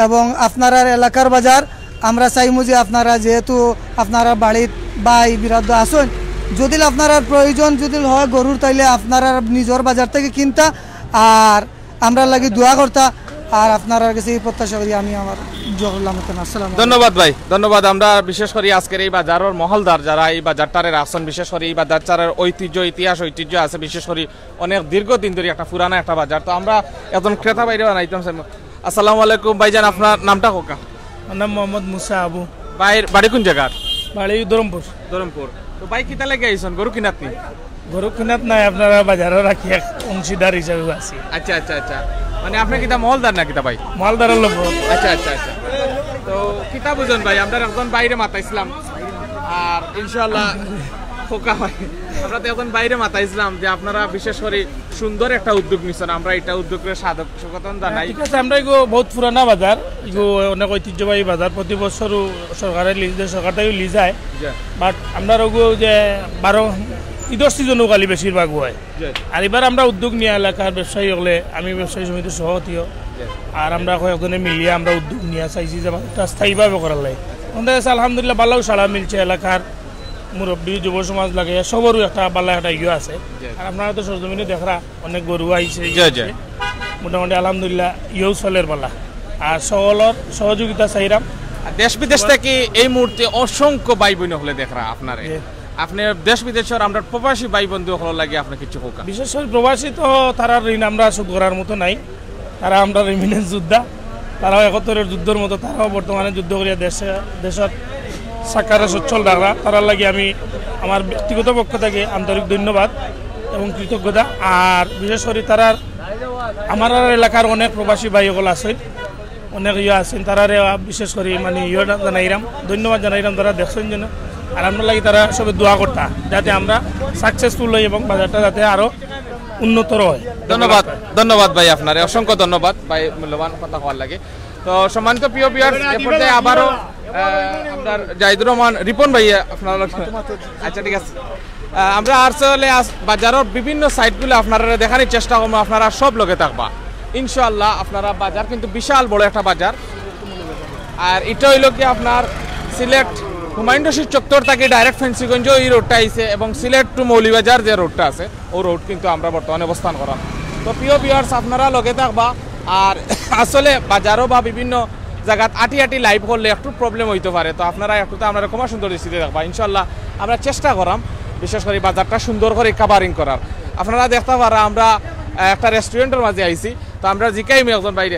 এবং আপনারার এলাকার বাজার আমরা চাইমু যে আপনারা যেহেতু আপনারা বাড়িত ভাই বিরাদ আছেন, যদি আপনারার প্রয়োজন যদি হয় গরুর, তাইলে আপনারা নিজর বাজার থেকে কিনতা আর আমরা লাগি দোয়া করতা। আর আপনারার গেছে এই প্রত্যাশা করি আমি আমার জোর লামতেন। আসসালাম। ধন্যবাদ ভাই, ধন্যবাদ। আমরা বিশেষ করি আজকের এই বাজারর মহলদার, যারা এই বাজারটারে রাখছেন, বিশেষ করি এই বাজারটার ঐতিহ্য, ইতিহাস, ঐতিহ্য আছে, বিশেষ করি অনেক দীর্ঘদিন ধরে একটা পুরানা একটা বাজার। তো আমরা একজন ক্রেতা বাইরে বানাইতাম চাইমু। আসসালামু আলাইকুম ভাইজান, আপনার নামটা কউক্কা? আমার নাম মোহাম্মদ মুসা আবু। ভাইর বাড়ি কোন জায়গার? বাড়ি ধরমপুর। ধরমপুর। তো ভাই, কিতা লাগি আইছেন? গরু কিনাত নি? গরু কিনাত নায়, আপনারা বাজারও রাখি এক অংশীদার হিসাবে আছি। আচ্ছা, আচ্ছা, আচ্ছা। মানে আপনি কিতা মহলদার না কিতা ভাই? মালদারের লোক। আচ্ছা, আচ্ছা, আচ্ছা। তো কিতা বুঝেন ভাই, আমরা একজন বাইরে মাতাইছিলাম, আর ইনশাআল্লাহ খোকা ভাই, আমরা তো একজন বাইরে মাতাইছিলাম যে আপনারা বিশেষ করে সুন্দর একটা উদ্যোগ নিছেন, আমরা এটা উদ্যোগের সাধক স্বাগতম জানাই। ঠিক আছে, আমরা এগো বহুত পুরানা বাজার, এগো অনেক ঐতিহ্যবাহী বাজার, প্রতি বছরও সরকারের লিজ দেয়, সরকার থেকে লিজ আয়। জি, বাট আমরা ওগো যে বারো ঈদর সিজনও খালি বেশিরভাগ হয়। জি, আর এবার আমরা উদ্যোগ নিয়ে এলাকার ব্যবসায়ী হলে, আমি ব্যবসায়ী সমিতির সভাপতিও, জি। আর আমরা কয়েকজনে মিলিয়ে আমরা উদ্যোগ নিয়ে চাইছি যে বাজারটা স্থায়ীভাবে করার লাগে। আমাদের কাছে আলহামদুলিল্লাহ ভালো সাড়া মিলছে এলাকার মুরব্বী, যুব সমাজ লাগে, সবারও একটা ভালো একটা ইয়ে আছে। জি। আর আপনারা তো সরজমিনে দেখরা, অনেক গরু আইছে, জি, জি। মোটামুটি আলহামদুলিল্লাহ ইয়েও চলের বালা। আর সকলের সহযোগিতা চাইরাম। আর দেশ বিদেশ থেকে এই মুহূর্তে অসংখ্য ভাই বোন হলে দেখরা আপনারে। জি। আপনি দেশ বিদেশের আমরা প্রবাসী ভাই বন্ধু হলে লাগে আপনি কিছু কউক্কা। বিশেষ করে প্রবাসী তো তারার ঋণ আমরা শোধ করার মতো নাই, তারা আমরা রেমিটেন্স যোদ্ধা, তারাও একাত্তরের যুদ্ধর মতো, তারাও বর্তমানে যুদ্ধ করিয়া দেশে দেশের সাকারে সচ্ছল রাখরা। তারার লাগি আমি আমার ব্যক্তিগত পক্ষ থেকে আন্তরিক ধন্যবাদ এবং কৃতজ্ঞতা। আর বিশেষ করে তারার আমার এলাকার অনেক প্রবাসী ভাই সকল আছেন, অনেক ইয়ে আছেন, তারারে বিশেষ করে মানে ইয়ে জানাইরাম, ধন্যবাদ জানাইরাম, তারা দেখছেন যেন। আর আমরা লাগি তারা সবে দোয়া করতা যাতে আমরা সাকসেসফুল হই এবং বাজারটা যাতে আরো উন্নতর হয়। ধন্যবাদ, ধন্যবাদ ভাই আপনারে, অসংখ্য ধন্যবাদ ভাই মূল্যবান কথা কওয়ার লাগি। তো সম্মানিত প্রিয় ভিউয়ার্স, এ পর্যায়ে আবারও আহ, আপনার জাহিদুর রহমান রিপন ভাই আপনার লগে। আচ্ছা, ঠিক আছে। আহ, আমরা আসলে আজ বাজারর বিভিন্ন সাইডগুলো আপনারা দেখানোর চেষ্টা করবো, আপনারা সব লগে থাকবা ইনশাআল্লাহ। আপনারা বাজার কিন্তু বিশাল বড় একটা বাজার। আর এটা হইল কি আপনার সিলেট হুমায়ুন রশিদ চত্বর থাকি ডাইরেক্ট ফেন্সিগঞ্জ এই রোডটা আইছে এবং সিলেট টু মৌলভীবাজার যে রোডটা আছে, ও রোড কিন্তু আমরা বর্তমানে অবস্থান করাম। তো প্রিয় ভিউয়ার্স, আপনারা লগে থাকবা। আর আসলে বাজারও বা বিভিন্ন জায়গাত আটি আটি লাইভ করলে একটু প্রবলেম হইতে পারে, তো আপনারা একটু তো আমরা ক্ষমা সুন্দর দৃষ্টিতে দেখবা। ইনশাল্লাহ আমরা চেষ্টা করাম বিশেষ করে বাজারটা সুন্দর করে কাভারিং করার। আপনারা দেখতে পারা আমরা আহ, একটা রেস্টুরেন্টের মাঝে আইছি, তো আমরা জিকাইমু একজন বাইরে।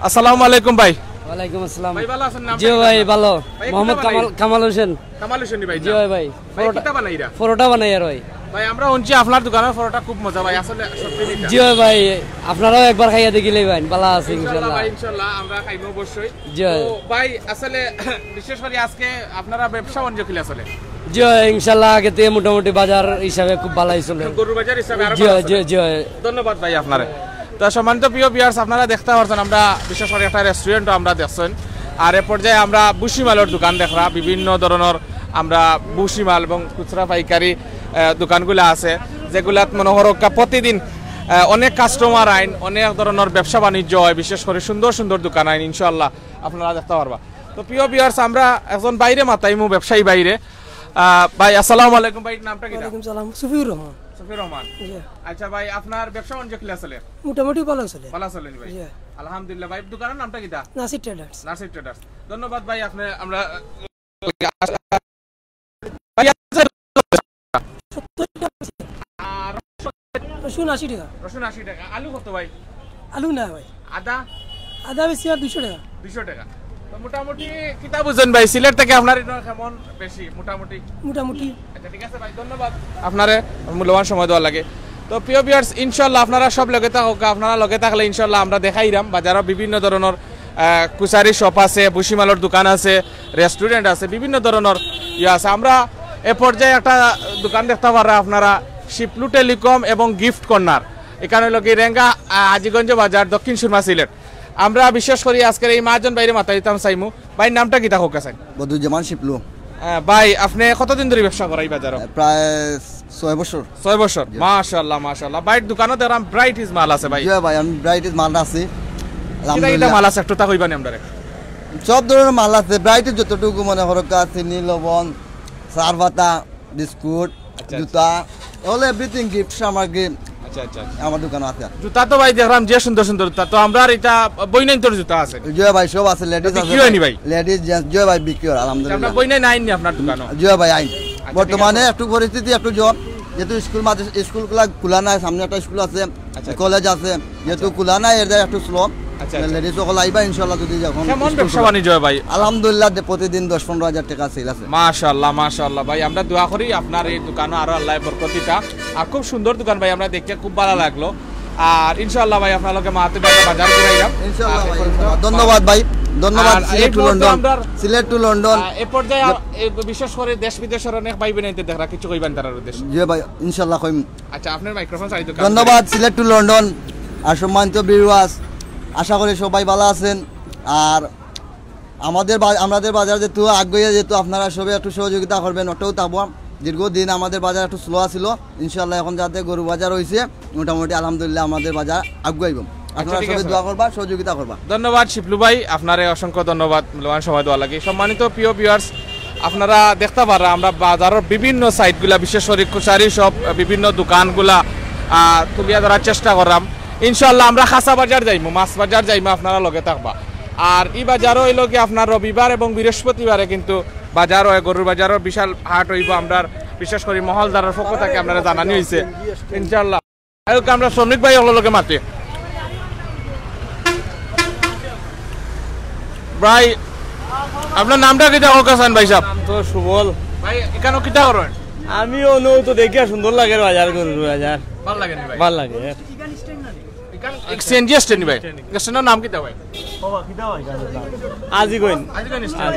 আসসালামু আলাইকুম ভাই। ওয়ালাইকুম আসসালাম। ভাই ভালো আছেন? নামটা জি কি ভাই, আপনার? ভালো। ভাই, মোহাম্মদ কিতা বানাই? কামাল, কামাল হোসেন। কামাল হোসেন ভাই জি না? ভাই ভাই। ভাই পরোটা, কিতা বানাইরা? পরোটা বানাই আর ভাই। ভাই আমরা শুনছি আপনার দোকানের পরোটা খুব মজা ভাই, আসলে সত্যি মিঠা। জি ভাই ভাই, আপনারাও একবার খাইয়া দেখিলে ভাই, ভালো আছে ইনশাল্লাহ ইনশাল্লাহ। ভাই, ইনশাল্লাহ আমরা খাইমু অবশ্যই। জি ভাই। তো ভাই আসলে বিশেষ করে আজকে আপনারা ব্যবসা বাণিজ্য কিলা চলে? জি ভাই, ইনশাল্লাহ আগে থেকে মোটামুটি বাজার হিসাবে খুব ভালাই চলে। গরুর বাজার হিসাবে আরো জি ভালো ভাই, জি চলে। জি ভাই। ধন্যবাদ ভাই আপনারে। তো সম্মানিত প্রিয় ভিউয়ার্স, আপনারা দেখতে পাচ্ছেন আমরা বিশেষ করে একটা রেস্টুরেন্টও আমরা দেখছেন। আর এ পর্যায়ে আমরা ভুসিমালর দোকান দেখরা, বিভিন্ন ধরনের আমরা ভুসিমাল এবং খুচরা পাইকারি আহ, দোকানগুলো আছে, যেগুলাত মনে করো কা-, প্রতিদিন আহ, অনেক কাস্টমার আইন, অনেক ধরনের ব্যবসা বাণিজ্য হয়, বিশেষ করে সুন্দর সুন্দর দোকান আইন ইনশাআল্লাহ আপনারা দেখতে পারবা। তো প্রিয় ভিউয়ার্স, আমরা একজন বাইরে মাতাইমু, ব্যবসায়ী বাইরে। আহ, ভাই আসসালামু আলাইকুম। ভাই নামটা কি? ওয়ালাইকুম সালাম, সুফিউর রহমান। সুফিউর রহমান। জি। আচ্ছা ভাই, আপনার ব্যবসা বাণিজ্য কিলা চলে? মোটামুটি ভালো চলে। ভালো চলে নি ভাই? জি। আলহামদুলিল্লাহ ভাই। দোকানের নামটা কিতা? নাসির ট্রেডার্স। নাসির ট্রেডার্স। ধন্যবাদ ভাই, আপনি আমরা ভাই, আর রসুন আশি টাকা। রসুন আশি টাকা, আলু কত ভাই? আলু না ভাই। আদা? আদা বেশি আর দুশো টাকা। দুইশো টাকা। তো মোটামুটি কিতা বুঝেন ভাই, সিলেট থেকে আপনার এটা কেমন বেশি মোটামুটি? মোটামুটি। আচ্ছা, ঠিক আছে ভাই, ধন্যবাদ আপনারে মূল্যবান সময় দেওয়ার লাগে। তো প্রিয় ভিউয়ার্স, ইনশাল্লাহ আপনারা সব লগে থাকুক, আপনারা লগে থাকলে ইনশাল্লাহ আমরা দেখাইরাম বাজারো বিভিন্ন ধরনের আহ, কুচারি শপ আছে, ভুসিমালর দোকান আছে, রেস্টুরেন্ট আছে, বিভিন্ন ধরনের ইয়ে আছে। আমরা এ পর্যায়ে একটা দোকান দেখতে পাররা আপনারা, শিপলু টেলিকম এবং গিফট কর্নার। এখানে হইল কি রেঙ্গা আহ, হাজীগঞ্জ বাজার, দক্ষিণ সুরমা, সিলেট। আমরা বিশেষ করি আজকের এই মহাজন ভাইরে মাতাইতাম চাইমু। ভাইর নামটা কিতা কউক্কা চাইন? বদরুজ্জামান শিপলু। আহ, ভাই, আপনি কতদিন ধরে ব্যবসা করেন এই বাজারো? প্রায় ছয় বছর। ছয় বছর। মাশাআল্লাহ, মাশাআল্লাহ। ভাইর দোকানো দেখলাম ব্রাইটিজ মাল আছে ভাই। জি ভাই, আমি ব্রাইটিজ মাল আছি। কিতা কিতা আলহামদুলিল্লাহ। মাল আছে একটু তা কইবানি আমরারে? সব ধরনের মাল আছে, ব্রাইটিজ যতটুকু মনে করো, চিনি, লবণ, চা পাতা, বিস্কুট, আচ্ছা। জুতা, all everything, গিফট সামগ্রী। আচ্ছা, আচ্ছা, আচ্ছা। আমার দোকানও আছে। জুতা তো ভাই দেখলাম যে সুন্দর সুন্দর জুতা, তো আমরার ইটা বইনাইন্তর জুতা আছে। জি ভাই, সব আছে, লেডিস আছে বিক্রি ভাই। হয়নি ভাই? লেডিস, জেন্টস, জি ভাই, বিক্রি হয়, আমরা আলহামদুলিল্লাহ। বইনাই নাই নি আপনার দোকানও? জি ভাই, আইন। আচ্ছা, বর্তমানে ঠিক আছে। একটু পরিস্থিতি একটু জম, যেহেতু স্কুল, মাদ্রাসা, স্কুল খোলা নাই, সামনে একটা স্কুল আছে, আচ্ছা। কলেজ আছে, যেহেতু খোলা নাই, এর দ্বারা একটু স্লো। আচ্ছা, আচ্ছা। লেডিস সকল আইবা ইনশাল্লাহ, যদি যখন কেমন স্কুল ব্যবসা খোলা। বাণিজ্য হয় ভাই? আলহামদুলিল্লাহ, দে-, প্রতিদিন দশ পনেরো হাজার টাকা সেল আছে। মাশাআল্লাহ, মাশাআল্লাহ ভাই, আমরা দোয়া করি আপনার এই দোকানও আরো আল্লাহ বরকত দিতা। আর খুব সুন্দর দোকান ভাই, আমরা দেখতে খুব ভালো লাগলো। আর ইনশাআল্লাহ ভাই, আপনার লগে মাতে বাজার ঘুরাইলাম। ইনশাল্লাহ আর ভাই, এখন ইনশাল্লাহ। ধন্যবাদ ভাই, ধন্যবাদ। আর এই সিলেট টু মুহূর্তে লন্ডন, আমরা, সিলেট টু লন্ডন। আহ, এ পর্যায়ে আ-, এ বিশেষ করে দেশ বিদেশের অনেক ভাই বোনাইন্তে দেখরা কিছু কইবা নি তারার উদ্দেশ্যে? জি ভাই, ইনশাল্লাহ কইম। আচ্ছা, আপনার মাইক্রোফোন চাই তো। ধন্যবাদ সিলেট টু লন্ডন। আর সম্মানিত ভিউয়ার্স, আশা করি সবাই ভালো আছেন। আর আমাদের বা-, আমাদের বাজার যেহেতু আগুয়ে, যেহেতু আপনারা সবাই একটু সহযোগিতা করবেন, ওটাও থাকবো। দীর্ঘদিন আমাদের বাজার একটু স্লো আছিল, ইনশাল্লাহ এখন যাতে গরু বাজার হয়েছে, মোটামুটি আলহামদুলিল্লাহ আমাদের বাজার আগুয়াইব। আপনারা ঠিক সবাই আছে। দোয়া করবা, সহযোগিতা করবা। ধন্যবাদ শিপলু ভাই, আপনারে অসংখ্য ধন্যবাদ মূল্যবান সময় দেওয়ার লাগি। সম্মানিত প্রিয় ভিউয়ার্স, আপনারা দেখতা পাররা আমরা বাজারের বিভিন্ন সাইডগুলা, বিশেষ করে কুশারি সব বিভিন্ন দোকানগুলা আহ, তুলিয়া ধরার চেষ্টা করলাম। ইনশাআল্লাহ আমরা খাসা বাজার যাইমু, মাছ বাজার যাইমু, আপনারা লগে থাকবা। আর এই বাজারও হইল কি আপনার রবিবার এবং বৃহস্পতিবারে কিন্তু বাজার হয়, গরুর বাজারও বিশাল হাট হইব। আমরা বিশেষ করে মহলদারের পক্ষ থেকে আপনারা জানানি হয়েছে ইনশাআল্লাহ। আয়োগ আমরা শ্রমিক ভাই হকলর লগে মাতি। ভাই, আপনার নামটা কিতা হোক হাসান ভাই সাহেব? নাম তো সুবল। ভাই, এখানে কিতা করেন? আমি অনু তো দেখিয়া সুন্দর লাগে বাজার, গরুর বাজার। ভালো লাগে নি ভাই? ভালো লাগে। এখানে সিএনজি স্ট্যান্ড নি ভাই? স্ট্যান্ডের নাম কিতা ভাই? আজি কইন। আজীবন স্ট্যান্ড।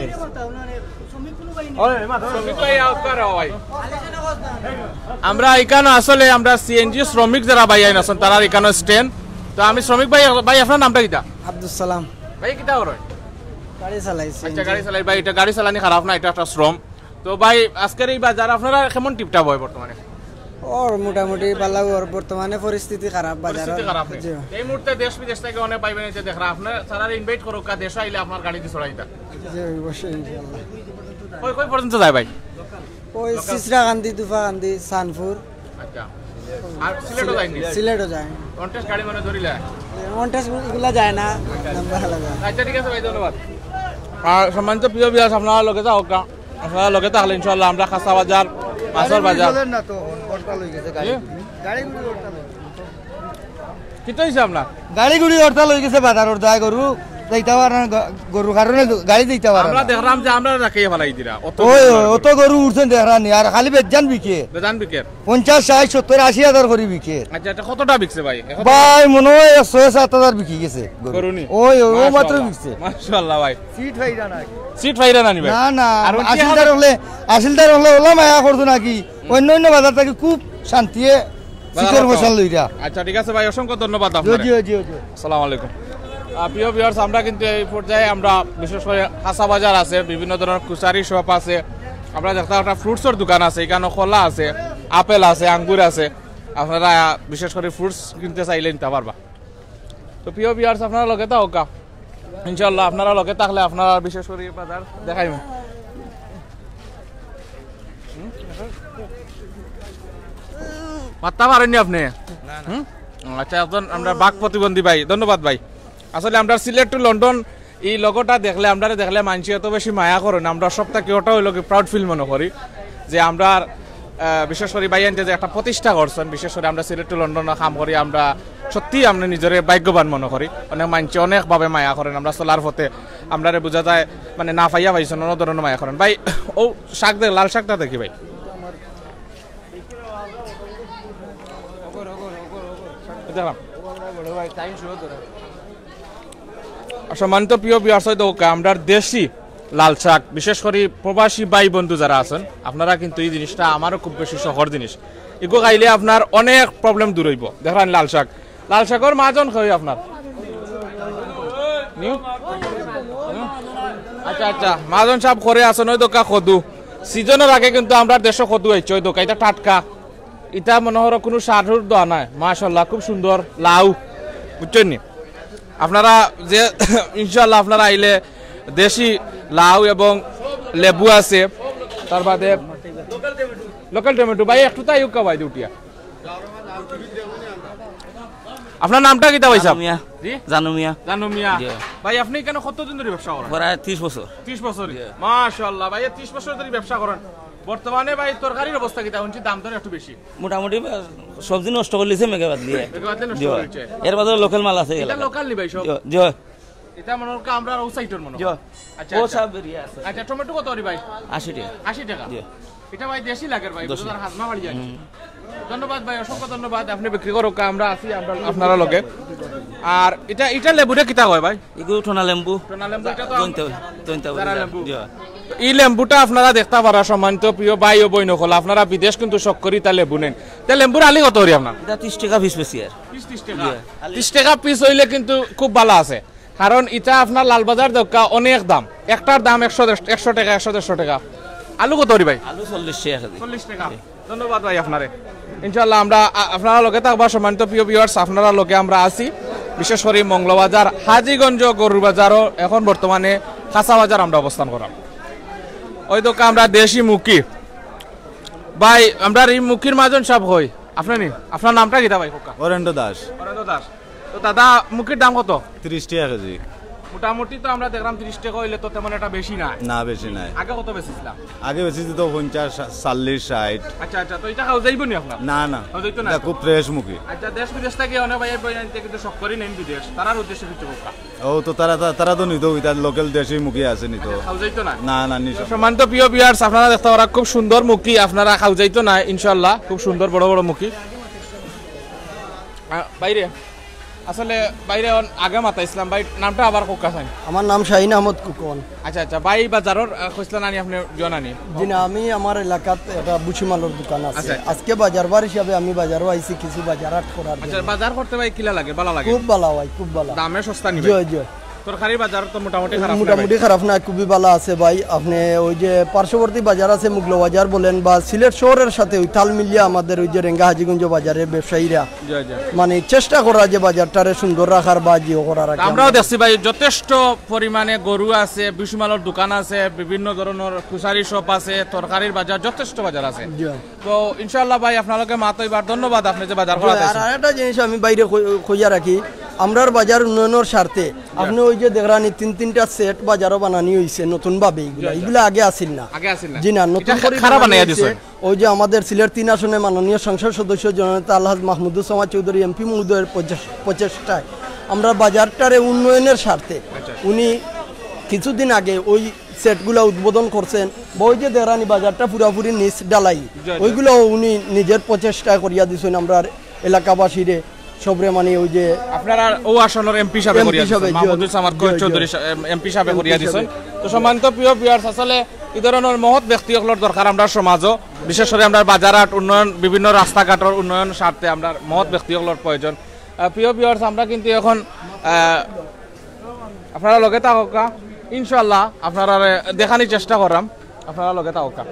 শ্রমিক ভাই, আউট করো ভাই। আমরা এখানে আসলে আমরা সিএনজি শ্রমিক যারা ভাই আইন আছেন, তারা এখানে স্ট্যান্ড। তো আমি শ্রমিক ভাই, ভাই আপনার নামটা কিতা? আব্দুল সালাম। ভাই কিতা করেন? গাড়ি চালাইছি। আচ্ছা, গাড়ি চালাই ভাই, এটা গাড়ি চালানি খারাপ না, এটা একটা শ্রম। তো ভাই, আজকের এই বাজার আপনারা কেমন টিপটাপ হয় বর্তমানে? ওর মোটামুটি বালা, ওর বর্তমানে পরিস্থিতি খারাপ বাজার। পরিস্থিতি খারাপ নেই। জি। এই মুহূর্তে দেশ বিদেশ থেকে অনেক ভাই বোন এসে দেখরা, আপনারা তারা ইনভাইট করুক, দেশে আইলে আপনার গাড়ি দিয়ে ছড়াইতা। জি, অবশ্যই ইনশাআল্লাহ। কই কই পর্যন্ত যায় ভাই? ওই সিসরাকান্দি, দুফাকান্দি, সানপুর। আচ্ছা। আর সিলেটও যায়নি? সিলেটও যায়। কন্টেস্ট গাড়ি মানে ধরিলা? কন্টেস্ট এগুলা যায় না, নাম্বার আলাদা। আচ্ছা, ঠিক আছে ভাই, ধন্যবাদ। আর সম্মানিত প্রিয় ভিউয়ার্স, আপনারা লগে থাকউক্কা, আপনারা লগে থাকলে ইনশাআল্লাহ আমরা খাসা বাজার, মাছর বাজার। না তো, হরতাল হয়ে গেছে গাড়ি। কি? গাড়ি গুড়ি হরতাল হয়ে গেছে। কিতা হইছে আপনার? গাড়ি গুড়ি হরতাল হয়ে গেছে বাজারর দায় গরু যাইতা পারে না, গ-, গরুর কারণে গাড়ি যাইতা পারে আমরা না। দেখলাম যে আমরা রাখিয়ে ফালাই দিরা। অত ওই, গরু ওই, আর অত গরু উঠছেন দেখরা নি, আর খালি বেজান বিকে। বেজান বিকের। পঞ্চাশ, ষাট, সত্তর, আশি হাজার করে বিকে। আচ্ছা, এটা কতটা বিকছে ভাই? এখন ভাই, মনে হয় ছয় সাত হাজার বিকি গেছে গরু। গরু নি? ওই, ওই, ও মাত্র মাশাআল্লাহ। বিকছে। মাশাআল্লাহ ভাই। সিট ভাই জানা কি? সিট ফাইরা না নি ভাই? না, না, আর ওই আশিল চেহারা তার হলে, আশিল তার হলে ওলা মায়া করতো নাকি? অন্য অন্য বাজার থাকি খুব শান্তিয়ে সিটের বাজার ফসল লইরা। আচ্ছা, ঠিক আছে ভাই, অসংখ্য ধন্যবাদ জি, আপনারে। জি, জি, জি। আসসালামু আলাইকুম। আহ, প্রিয় ভিউয়ার্স, আমরা কিন্তু এই পর্যায়ে আমরা বিশেষ করে খাসা বাজার আছে, বিভিন্ন ধরনের কুচারি শপ আছে, আমরা দেখতে একটা ফ্রুটসের দোকান আছে, এখানে কলা আছে, আপেল আছে, আঙ্গুর আছে। আপনারা বিশেষ করে ফ্রুটস কিনতে চাইলে নিতে পারবা। তো প্রিয় ভিউয়ার্স, আপনারা লগে থাকউক্কা, ইনশাআল্লাহ আপনারা লগে থাকলে আপনারা বিশেষ করে এই বাজার দেখাইমু। মাততা পারইন নি আপনি? হুম? আচ্ছা, একজন আমরা বাক প্রতিবন্ধী ভাই, ধন্যবাদ ভাই। আসলে আমরা সিলেট টু লন্ডন এই লোগোটা দেখলে, আমরারে দেখলে মানষে এত বেশি মায়া করইন, আমরা সব থাকি ওটা হইল কি প্রাউড ফিল মনে করি যে আমরা, আহ, বিশেষ করে ভাইয়াইন্তে যে একটা প্রতিষ্ঠা করছেন, বিশেষ করে আমরা সিলেট টু লন্ডনে কাম করি, আমরা সত্যিই আমরা নিজরে ভাগ্যবান মনে করি। অনেক মানষে অনেকভাবে মায়া করইন, আমরা চলার পথে আমরারে বুঝা যায় মানে না পাইয়া পাইছেন, অন্য ধরনের মায়া করইন। ভাই, ও শাক দেখ, লাল শাকটা দেখি ভাই। দেখলাম। সম্মানিত প্রিয় ভিউয়ার্স, হয়তো ওকে আমরার দেশি লাল শাক, বিশেষ করে প্রবাসী ভাই বন্ধু যারা আছেন, আপনারা কিন্তু এই জিনিসটা আমারও খুব বেশি শখর জিনিস। ইগু খাইলে আপনার অনেক প্রবলেম দূর হইব। দেখলাম লাল শাক, লাল শাকর মাজন কই আপনার? নিউ? আচ্ছা, আচ্ছা, মাজন সাহেব করে আছেন ওই দোকা কদু। সিজনের আগে কিন্তু আমরা দেশে কদু আইছে ওই দোকা, এটা টাটকা। এটা মনে হয় কোনো সার সুর দেওয়া নাই, মাশাআল্লাহ, খুব সুন্দর লাউ, বুঝছেন নি? আপনারা যে ইনশাআল্লাহ আপনারা আইলে দেশি লাউ এবং লেবু আছে, তার বাদে লোকাল টমেটো ভাই একটু তাই উকা ভাই দুটিয়া। আপনার নামটা কিতা ভাই সাহেব? মিয়া। জি? জানু মিয়া। জানু মিয়া। জি। ভাই, আপনি এখানে কতদিন ধরে ব্যবসা করেন? প্রায় ত্রিশ বছর। ত্রিশ বছরই। মাশাআল্লাহ, ভাই, ত্রিশ বছর ধরে ব্যবসা করেন। বর্তমানে ভাই, তরকারির অবস্থা কিতা? শুনছি দাম দর একটু বেশি। মোটামুটি সবজি নষ্ট করলিছে মেঘে বাদ দিয়ে। মেঘে বাদ দিয়ে নষ্ট জি। করেছে। এর বাদে লোকাল মাল আছে এটা এলাকাত। লোকাল নি ভাই সব? জি, জি। এটা মনে হয় আমরা ও সাইডের মনে জি। হয়। আচ্ছা, ও আচ্ছা। সব বেরিয়ে আছে। আচ্ছা, টমেটো কত করি ভাই? আশি টাকা। আশি টাকা। জি। এটা ভাই দেশি লাগের ভাই, দেশি। বুঝার হাজমা বাড়ি যায়। হুম। ধন্যবাদ ভাই, অসংখ্য ধন্যবাদ। আপনি বিক্রি করো, আমরা আছি, আমরা আপনারা লগে। আর এটা, এটা লেবুটা কিতা হয় ভাই? এগুলো ঠোনা লেম্বু। ঠোনা লেম্বু, এটা তো জৈন্তা, জৈন্তা যারা বলে লেম্বু। জি। এই লেম্বুটা আপনারা দেখতা পারা, সম্মানিত প্রিয় ভাই ও বইন অকল, আপনারা বিদেশ কিন্তু শখ করি তা লেবু নেন। তা লেম্বুর আলি কত করি আপনার? এটা ত্রিশ টাকা পিস বেশি আর। ত্রিশ, ত্রিশ টাকা। জি। ত্রিশ টাকা পিস হইলে কিন্তু খুব ভালা আছে, কারণ ইটা আপনার লালবাজার দক্কা অনেক দাম, একটার দাম একশো, একশো টাকা, একশো, দেড়শো টাকা। আলু কত করি ভাই? আলু চল্লিশ টাকা কেজি। চল্লিশ টাকা। ধন্যবাদ ভাই আপনারে। ইনশাআল্লাহ আমরা আ-, আপনারা লগে থাকবা, সম্মানিত প্রিয় ভিউয়ার্স, আপনারা লগে আমরা আছি, বিশেষ করে মৌলভীবাজার, হাজীগঞ্জ গরুর বাজারও এখন বর্তমানে কাঁচা বাজার আমরা অবস্থান করাম। ওই দোকান আমরা দেশি মুখি ভাই, আমরা এই মুখির মাজন সব হই। আপনি নি, আপনার নামটা কিতা ভাই? খোকা অরেন্দ্র দাস। অরেন্দ্র দাস। তো দাদা, মুখির দাম কত? ত্রিশ টাকা কেজি। মোটামুটি তো আমরা দেখলাম ত্রিশ টাকা হইলে তো তেমন একটা বেশি না। না, বেশি নাই। আগে কত বেচছিলাম? আগে বেশি দিত পঞ্চাশ, চল্লিশ, ষাট। আচ্ছা, আচ্ছা, তো এটা খাওয়া যাইব নি আপনার? না, না। খাওয়া যাইতো না? এটা খুব ফ্রেশ মুখী। আচ্ছা, দেশ বিদেশ থেকে অনেক ভাই এই বই আনতে কিন্তু শখ করি না বিদেশ, তারার উদ্দেশ্যে কিছু হোক। ও তো তারা তা- তারা তো নিত, এটা লোকাল দেশি মুখী আছে নিত। খাওয়া যাইতো না? না, না, নিশা। সম্মানিত প্রিয় ভিউয়ার্স, আপনারা দেখতে পারা খুব সুন্দর মুখী, আপনারা খাওয়া যাইতো না ইনশাআল্লাহ, খুব সুন্দর বড় বড় মুখী। আহ, বাইরে আসলে বাইরে অন-, আগে মাতাইছিলাম ভাই, নামটা আবার কোকা চাই। আমার নাম শাহিন আহমদ কুকন। আচ্ছা, আচ্ছা, ভাই বাজারর আহ, খসলা নানি আপনি জনানি। জি না, আমি আমার এলাকাত একটা ভুসিমালর দোকান আছে। আচ্ছা, আচ্ছা। আজকে বাজার বার হিসাবে আমি বাজারও আইছি কিছু বাজার হাট করার আচ্ছা, জন্য। বাজার করতে ভাই কিলা লাগে? ভালা লাগে? খুব ভালা ভাই, খুব ভালা। দামে সস্তা নি ভাই? জয় জয়। তরকারি বাজার তো মোটামুটি খারাপ না মোটামুটি ভাই? খারাপ না, খুবই ভালা আছে ভাই। আপনি ওই যে পার্শ্ববর্তী বাজার আছে, মুগলো বাজার বলেন বা সিলেট শহরের সাথে ওই তাল মিলিয়ে আমাদের ওই যে রেঙ্গা হাজীগঞ্জ বাজারের ব্যবসায়ীরা জয় জয়। মানে চেষ্টা করা যে বাজারটারে সুন্দর রাখার বা জিও করার আর কি। আমরাও দেখছি ভাই, যথেষ্ট পরিমাণে গরু আছে, ভুসিমালর দোকান আছে, বিভিন্ন ধরনের কুশারি শপ আছে, তরকারির বাজার, যথেষ্ট বাজার আছে। জি। তো ইনশাআল্লাহ ভাই, আপনার লগে মাত হইবার, ধন্যবাদ আপনি যে বাজার করা আর আরেকটা জিনিস আমি বাইরে কই- কইয়া রাখি, আমরার বাজার উন্নয়নের স্বার্থে আপনি ওই যে দেখরানি তিন তিনটা সেট বাজারও বানানি হইছে নতুন ভাবে, এগুলা এগুলা আগে আসিল না। আগে আসিল না। জি না, নতুন এটা করে খারাপ বানানি বানাইয়া হইছে। দিছেন। ওই যে আমাদের সিলেট তিন আসনে মাননীয় সংসদ সদস্য জননেতা আলহাজ মাহমুদুজ্জামান চৌধুরী এমপি মহোদয়ের প্রচেষ- প্রচেষ্টায় আমরা বাজারটারে উন্নয়নের স্বার্থে উনি কিছুদিন আগে ওই সেটগুলা উদ্বোধন করছেন, বা ওই যে দেখরানি বাজারটা পুরাপুরি নিচ ঢালাই, জি। ওইগুলাও উনি নিজের প্রচেষ্টায় করিয়া দিছেন আমরা এলাকাবাসীরে সবরে, মানে ওই যে আপনারা ও আসনর এমপি সাহেব এমপি করিয়া দিছেন, সাহেব, জি, মাহমুদুল সামাদ জি, কয়েক জি। চৌধুরী সা-, এম-, এমপি সাহেব এমপি করিয়া সাহেব। দিছেন। তো সম্মানিত প্রিয় ভিউয়ার্স, আসলে এই ধরনের মহৎ ব্যক্তি অকলর দরকার আমরা সমাজও, বিশেষ করে আমরা বাজারহাট উন্নয়ন, বিভিন্ন রাস্তাঘাটর উন্নয়ন স্বার্থে আমরা মহৎ ব্যক্তি অকলর প্রয়োজন। আহ, প্রিয় ভিউয়ার্স, আমরা কিন্তু এখন, আহ, আপনারা লগে থাকউক্কা, ইনশাআল্লাহ আপনারা দেখানির চেষ্টা কররাম, আপনারা লগে থাকউক্কা।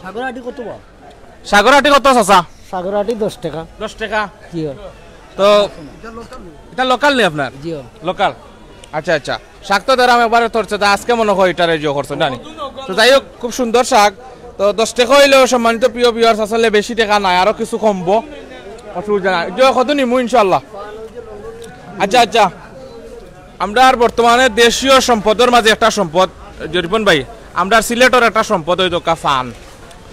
সাগরহাটি কত বা? সাগরহাটি কত চাচা? সাগরহাটি দশ টাকা। দশ টাকা। জি হয়। তো এটা লোকাল নি আপনার? জি হয়। লোকাল। আচ্ছা, আচ্ছা। শাক তো ধরাম একবারে ধরছে, তা আজকে মনে হয় এটারে জো করছে, জানি। তো যাই হোক, খুব সুন্দর শাক। তো দশ টাকা হইলেও সম্মানিত প্রিয় ভিউয়ার্স, আসলে বেশি টাকা নাই, আরো কিছু কমবো, অসুবিধা নাই। জো কত নিমু ইনশাআল্লাহ। আচ্ছা, আচ্ছা, আমরা আর বর্তমানে দেশীয় সম্পদর মাঝে একটা সম্পদ, জরিপন ভাই, আমরা সিলেটর একটা সম্পদ হইতো কা ফান।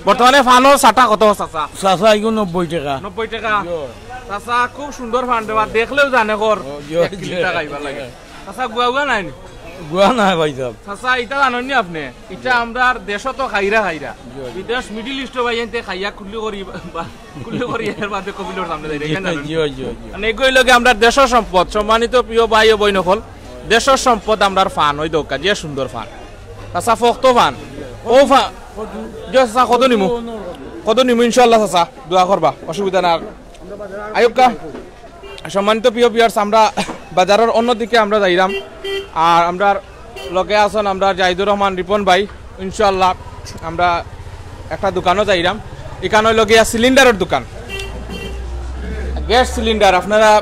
বর্তমানে ফানর চাটা কত চাচা? চাচা, এগুলো নব্বই টাকা। নব্বই টাকা। চাচা, খুব সুন্দর ফান দেওয়া, দেখলেও জানে কর জি, এক জি। কিলো টাকা খাইবার লাগে। চাচা, গুয়া গুয়া নাই নি? গুয়া নাই ভাই সাহেব। চাচা, এটা জানেন নি আপনি? এটা আমরা আর দেশো তো খাইরা খাইরা। বিদেশ মিডিল ইস্ট ভাই এনতে খাইয়া কুল্লি করি বা কুল্লি করি এর বাদে কবিলর সামনে যাই, এটা জানেন নি? জি, জি, জি। মানে এগুলো লগে আমরা দেশর সম্পদ, সম্মানিত প্রিয় ভাই ও বইন অকল, দেশর সম্পদ আমরার ফান, ওই দোকা, যে সুন্দর ফান। চাচা, ফক্ত ফান। ও ফান। জি চাচা, কত নিমু? কত নিমু ইনশাআল্লাহ চাচা? দোয়া করবা, অসুবিধা না। আইউক্কা, সম্মানিত প্রিয় ভিউয়ার্স, আমরা বাজারর অন্যদিকে আমরা যাইরাম। আর আমরার লগে আছইন আমরার জাহিদুর রহমান রিপন ভাই। ইনশাআল্লাহ আমরা একটা দোকানও যাইরাম। ইখান অইলো গিয়া সিলিন্ডারর দোকান, গ্যাস সিলিন্ডার। আপনারা, আহ,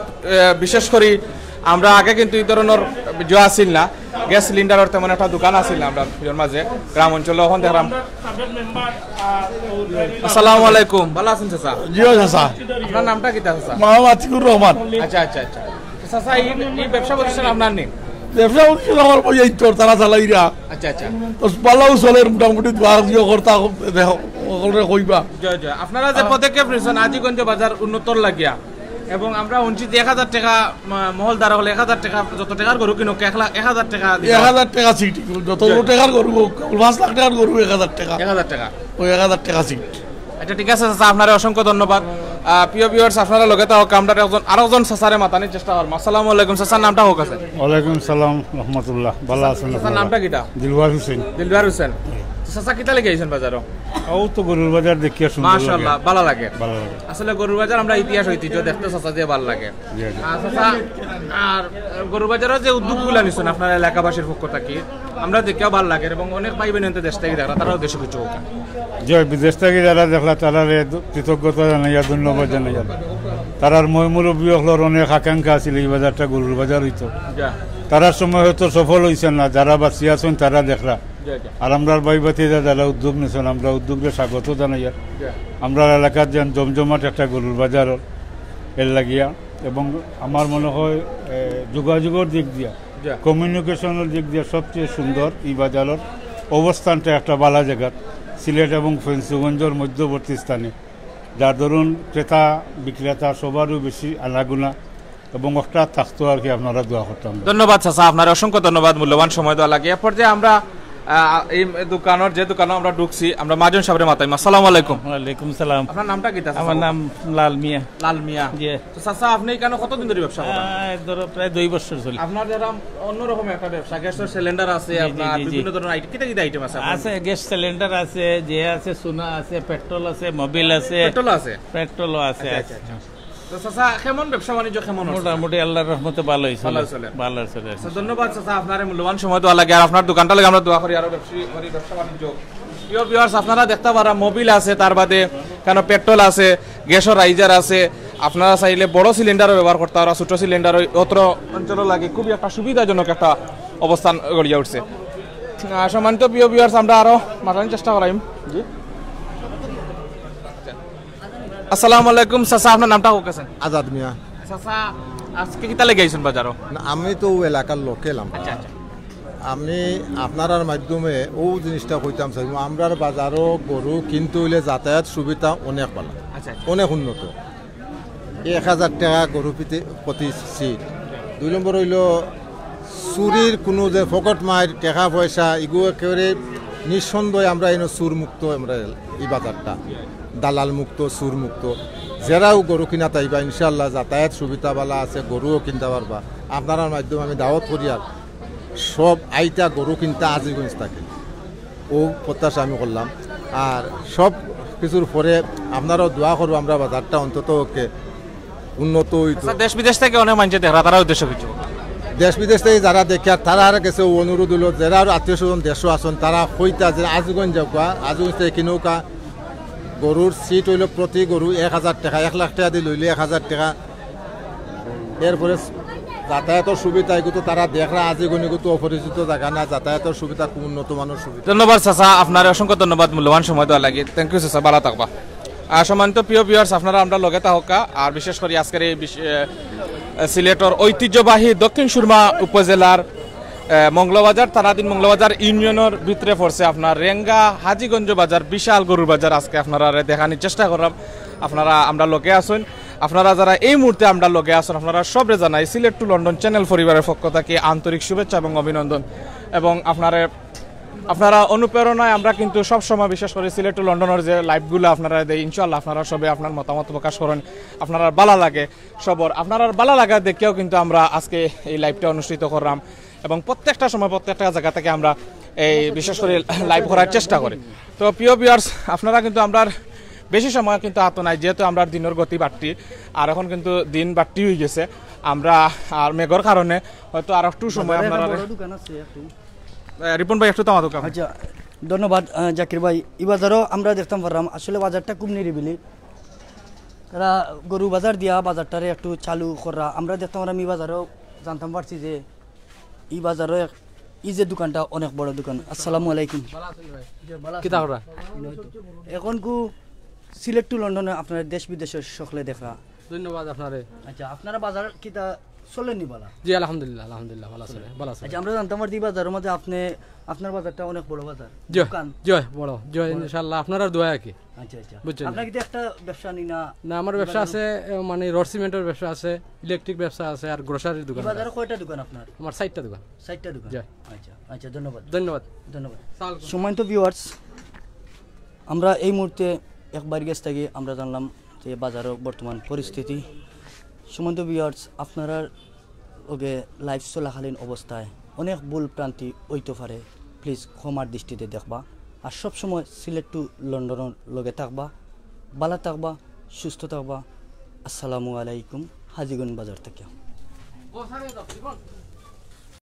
বিশেষ করি আমরা আগে কিন্তু এই ধরনের জো আছিল না। গ্যাস সিলিন্ডারর তেমন একটা দোকান আছিল না আমরার ভিতর মাঝে, গ্রাম অঞ্চলে। অখন দেখরাম। আসসালামু আলাইকুম, ভালা আছইন চাচা? জি অয় চাচা। আপনার নামটা কিতা চাচা? মোহাম্মদ আতিকুর রহমান। আচ্ছা, আচ্ছা, আচ্ছা। চাচা, ই, ই ব্যবসা প্রতিষ্ঠান আপনার নি? ব্যবসা প্রতিষ্ঠান আমার ভাই এই তো, তারা চালাইরা। আচ্ছা, আচ্ছা। তো ভালাউ চলের মোটামুটি, দোয়া দিও কর্তা, দেখো, ওখানে কইবা। জয় জয়। আপনারা যে পদক্ষেপ নিছেন আজিগঞ্জ বাজার উন্নতর লাগিয়া, এবং আমরা হুনছি যে এক হাজার টেকা, মা-, মহলদার অকলে এক হাজার টেকা, যত টেকার গরু কিনুক, এক লাখ, এক হাজার টেকা দিবা। এক হাজার টেকা সিট, যত জি। টেকার গরু হোক, পাঁচ লাখ টেকার গরু এক হাজার টেকা। এক হাজার টেকা। ওই এক হাজার টেকা সিট। আচ্ছা, ঠিক আছে চাচা, আপনারে অসংখ্য ধন্যবাদ। আহ, প্রিয় viewers, আপনারা লগে থাকউক, আমরা একজন, আরো একজন চাচারে মাতানির চেষ্টা করমু। আসসালামু আলাইকুম চাচা, নামটা কউক্কা চাচা। ওয়ালাইকুম সালাম রহমতুল্লাহ, ভালা আছইন চাচার আপনারা? নামটা কিতা? দিলওয়ার হোসেন। দিলওয়ার হোসেন। চাচা, কিতা লাগি আইছইন বাজারো? অউ তো গরুর বাজার দেখিয়া সুন্দর লাগে। মাশাআল্লাহ, ভালা লাগে। ভালা লাগে। আসলে গরুর বাজার আমরা ইতিহাস ঐতিহ্য দেখতে চাচা যে ভালা লাগে। জি, জি। আর চাচা, আর গরুর বাজারো যে উদ্যোগগুলা নিছইন আপনারা এলাকাবাসীর পক্ষ থাকি, আমরা দেখিয়াও ভালা লাগে এবং অনেক ভাই বোন অন্তে দেশ থাকি দেখরা, তারাও দেশো কিছু হোক। জি, বিদেশ থাকি যারা দেখরা, তারারে কৃতজ্ঞতা জানাইয়া, ধন্যবাদ জানাইয়া। তারার ময় মুরব্বী অকলর অনেক আকাঙ্ক্ষা আছিল ই বাজারটা গরুর বাজার অইতো। জি। তারার সময় হয়তো সফল অইছে না, যারা বাঁচিয়া আছইন তারা দেখরা। জি, জি। আর আমরার ভাই ভাতিজা যারা উদ্যোগ নিছইন, আমরা উদ্যোগরে স্বাগত জানাইয়ার। জি। আমরার এলাকাত যেন জমজমাট একটা গরুর বাজার অর, এর লাগিয়া। এবং আমার মনে হয়, এ, যোগাযোগর দিক দিয়া, জি। কমিউনিকেশনর দিক দিয়া সবচেয়ে সুন্দর ই বাজারর অবস্থানটা একটা ভালা জাগাত, সিলেট এবং ফেঞ্চুগঞ্জর মধ্যবর্তী স্থানে, যার দরুন ক্রেতা বিক্রেতা সবারও বেশি আনাগোনা এবং অকটা থাকতো আর কি, আপনারা দোয়া করতাম। ধন্যবাদ চাচা, আপনারে অসংখ্য ধন্যবাদ মূল্যবান সময় দেওয়া লাগে। এরপর যে আমরা, আহ, এই দোকানর, যে দোকানো আমরা ঢুকছি, আমরা মহাজন সাবরে মাতাইমু। আসসালামু আলাইকুম। ওয়ালাইকুম সালাম। আপনার নামটা কিতা চাচা? আমার নাম লাল মিয়া। লাল মিয়া। জি। তো চাচা, আপনি এখানো কতদিন ধরি ব্যবসা করেন? আহ, ধরো প্রায় দুই বছর চলে। আপনার যারা অন্যরকম একটা ব্যবসা, গ্যাসর সিলিন্ডার আছে, জি, জি, আপনার জি, জি। বিভিন্ন ধরনের আইটেম, কিতা কিতা আইটেম আছে আপনার? আছে, গ্যাস সিলিন্ডার আছে, যে আছে, সোনা আছে, পেট্রোল আছে, মোবিল আছে। পেট্রোল আছে? পেট্রোলও আছে, আচ্ছা, আচ্ছা, আছে। আচ্ছা। তো চাচা, কেমন ব্যবসা বাণিজ্য কেমন আছে? মোটামুটি আল্লাহর রহমতে ভালোই চলে। ভালোই চলে। ভালোই চলে। আচ্ছা, ধন্যবাদ চাচা, আপনারে মূল্যবান সময় দেওয়া লাগে। আর আপনার দোকানটা লাগে আমরা দোয়া করি আরো ব্যবসায়ী করি, ব্যবসা বাণিজ্য। প্রিয় viewers, আপনারা দেখতা পাররা মোবিল আছে, তার বাদে কেন পেট্রোল আছে, গ্যাসর রাইজার আছে। আপনারা চাইলে বড় সিলিন্ডারও ব্যবহার করতা পাররা, ছোট সিলিন্ডার অত্র অঞ্চলর লাগি খুবই একটা সুবিধাজনক একটা অবস্থান গড়িয়া উঠছে। আহ, সম্মানিত প্রিয় viewers, আমরা আরো মাতানির চেষ্টা করাইম। জি। আসসালামু আলাইকুম চাচা, আপনার নামটা কউক্কা চাচা? আজাদ মিয়া। চাচা, আজকে কিতা লাগি আইছইন বাজারো? না, আমি তো অউ এলাকার লোকেল আমরা। আচ্ছা, আচ্ছা। আমি আপনারার মাধ্যমে অউ জিনিসটা কইতাম চাইমু, আমরার বাজারো গরু কিনতে অইলে যাতায়াত সুবিধা অনেক ভালা, আচ্ছা, আচ্ছা। অনেক উন্নত। এক হাজার টেকা গরু পিতে-, প্রতি সিট। দুই নম্বর অইলো চুরির কুনু যে ফকট মাইর, টেকা পয়সা, ইগু একেবারে নিঃসন্দেহে আমরা ইনো চুর মুক্ত, আমরা ই বাজারটা দালাল মুক্ত, চুর মুক্ত। যেরাও গরু কিনাত আইবা, ইনশাআল্লাহ যাতায়াত সুবিধা ভালা আছে, গরুও কিনতা পারবা। আপনারার মাধ্যমে আমি দাওয়াত করিয়ার, সব আইতা গরু কিনতা আজিগঞ্জ থাকি, অউ প্রত্যাশা আমি করলাম। আর সব কিছুর পরে আপনারাও দোয়া করবা, আমরা বাজারটা অন্তত ওকে উন্নত অইতো। আচ্ছা, দেশ বিদেশ থাকি অনেক মানষে দেখরা, তারার উদ্দেশ্যে কিছু? দেশ বিদেশ থাকি যারা দেখরা, তারার গেছে অনুরোধ অইলো, যেরার আত্মীয় স্বজন দেশো আছইন, তারা কইতা যে আজিগঞ্জ যাউক্কা, আজিগঞ্জ থাকি কিনউক্কা। গরুর সিট অইলো প্রতি গরু এক হাজার টেকা, এক লাখ টেকা দি লইলে এক হাজার টেকা। এরপরে যাতায়াতর সুবিধা, ইগু তো তারা দেখরা, আজিগঞ্জ ইগু তো অপরিচিত জাগা না, যাতায়াতর সুবিধা খুব উন্নত মানর সুবিধা। ধন্যবাদ চাচা, আপনারে অসংখ্য ধন্যবাদ মূল্যবান সময় দেওয়ার লাগি। Thank you চাচা, ভালা থাকবা। আর সম্মানিত প্রিয় viewers, আপনারা আমরার লগে থাকউক্কা। আর বিশেষ করি আজকের এই বিশ-, এ, এ, সিলেটর ঐতিহ্যবাহী দক্ষিণ সুরমা উপজেলার, এ, মৌলভীবাজার থানাধীন মৌলভীবাজার ইউনিয়নর ভিতরে পড়ছে আপনার রেঙ্গা হাজীগঞ্জ বাজার, বিশাল গরুর বাজার। আজকে আপনারারে দেখানির চেষ্টা করলাম, আপনারা আমরার লগে আছইন। আপনারা যারা এই মুহূর্তে আমরার লগে আছইন, আপনারা সবরে জানাই Sylhet to London channel পরিবারের পক্ষ থাকি আন্তরিক শুভেচ্ছা এবং অভিনন্দন। এবং আপনারে আপনারা অনুপ্রেরণায় আমরা কিন্তু সব সময়, বিশেষ করি Sylhet to London-র যে live-গুলা আপনারারে দেই, ইনশাআল্লাহ আপনারা সবে আপনার মতামত প্রকাশ করইন, আপনারার ভালা লাগে সবর, আপনারার ভালা লাগা দেখিয়াউ কিন্তু আমরা আজকে এই live-টা অনুষ্ঠিত করলাম এবং প্রত্যেকটা সময় প্রত্যেকটা জাগা থাকি আমরা এই বিশেষ করি live করার চেষ্টা করি। তো প্রিয় viewers, আপনারা কিন্তু আমরার বেশি সময় কিন্তু আতো নাই, যেহেতু আমরার দিনর গতি বাড়তি, আর অখন কিন্তু দিন বাড়তি অইগেছে, আমরা আর মেঘর কারণে হয়তো আর একটু সময় বাজারে একটা আপনারা বড় দোকান আছে একটু। আহ, রিপন ভাই, একটু থামা দোকান। আচ্ছা, ধন্যবাদ, আহ, জাকির ভাই। ই বাজারো আমরা দেখতাম পারলাম, আসলে বাজারটা খুব নিরিবিলি। তারা গরু বাজার দিয়া বাজারটারে একটু চালু কররা। আমরা দেখতাম পারলাম, ই বাজারো জানতাম পারছি যে ই বাজারো এক এই যে দোকানটা অনেক বড় দোকান। আসসালামু আলাইকুম। কিতা করা? এখন কু সিলেট টু লন্ডনে আপনার দেশ বিদেশের সকলে দেখরা। ধন্যবাদ আপনারে। আচ্ছা, আপনারা বাজার কিতা চলেনি বালা? জি, আলহামদুলিল্লাহ, আলহামদুলিল্লাহ, ভালা চলে, ভালা চলে। আচ্ছা, আমরা জানতাম আর কি বাজারের মধ্যে আপনি, আপনার বাজারটা অনেক বড় বাজার। জি, দোকান। জি, বড়, জি, বড়। ইনশাআল্লাহ, আপনারার দোয়া আর কি। আচ্ছা, আচ্ছা। বুঝছেন? আপনার কিন্তু একটা ব্যবসা নি না? না, আমার ব্যবসা আছে, এ, মানে রড সিমেন্টের ব্যবসা আছে, ইলেকট্রিক ব্যবসা আছে, আর গ্রোসারির দোকান আছে। বাজারে কয়টা দোকান আপনার? আমার চারটা দোকান। চারটা দোকান। জি। আচ্ছা, আচ্ছা, ধন্যবাদ। ধন্যবাদ। ধন্যবাদ। সম্মানিত ভিউয়ার্স, আমরা এই মুহূর্তে এক ভাইর গেছ থাকি আমরা জানলাম যে বাজারের বর্তমান পরিস্থিতি। সম্মানিত ভিউয়ার্স, আপনারার লগে লাইভ চলাকালীন অবস্থায় অনেক ভুল ভ্রান্তি হইতে পারে, প্লিজ ক্ষমার দৃষ্টিতে দেখবা। আর সবসময় সিলেট টু লন্ডনের লগে থাকবা, ভালা থাকবা, সুস্থ থাকবা। আসসালামু আলাইকুম, হাজীগঞ্জ বাজার থেকে।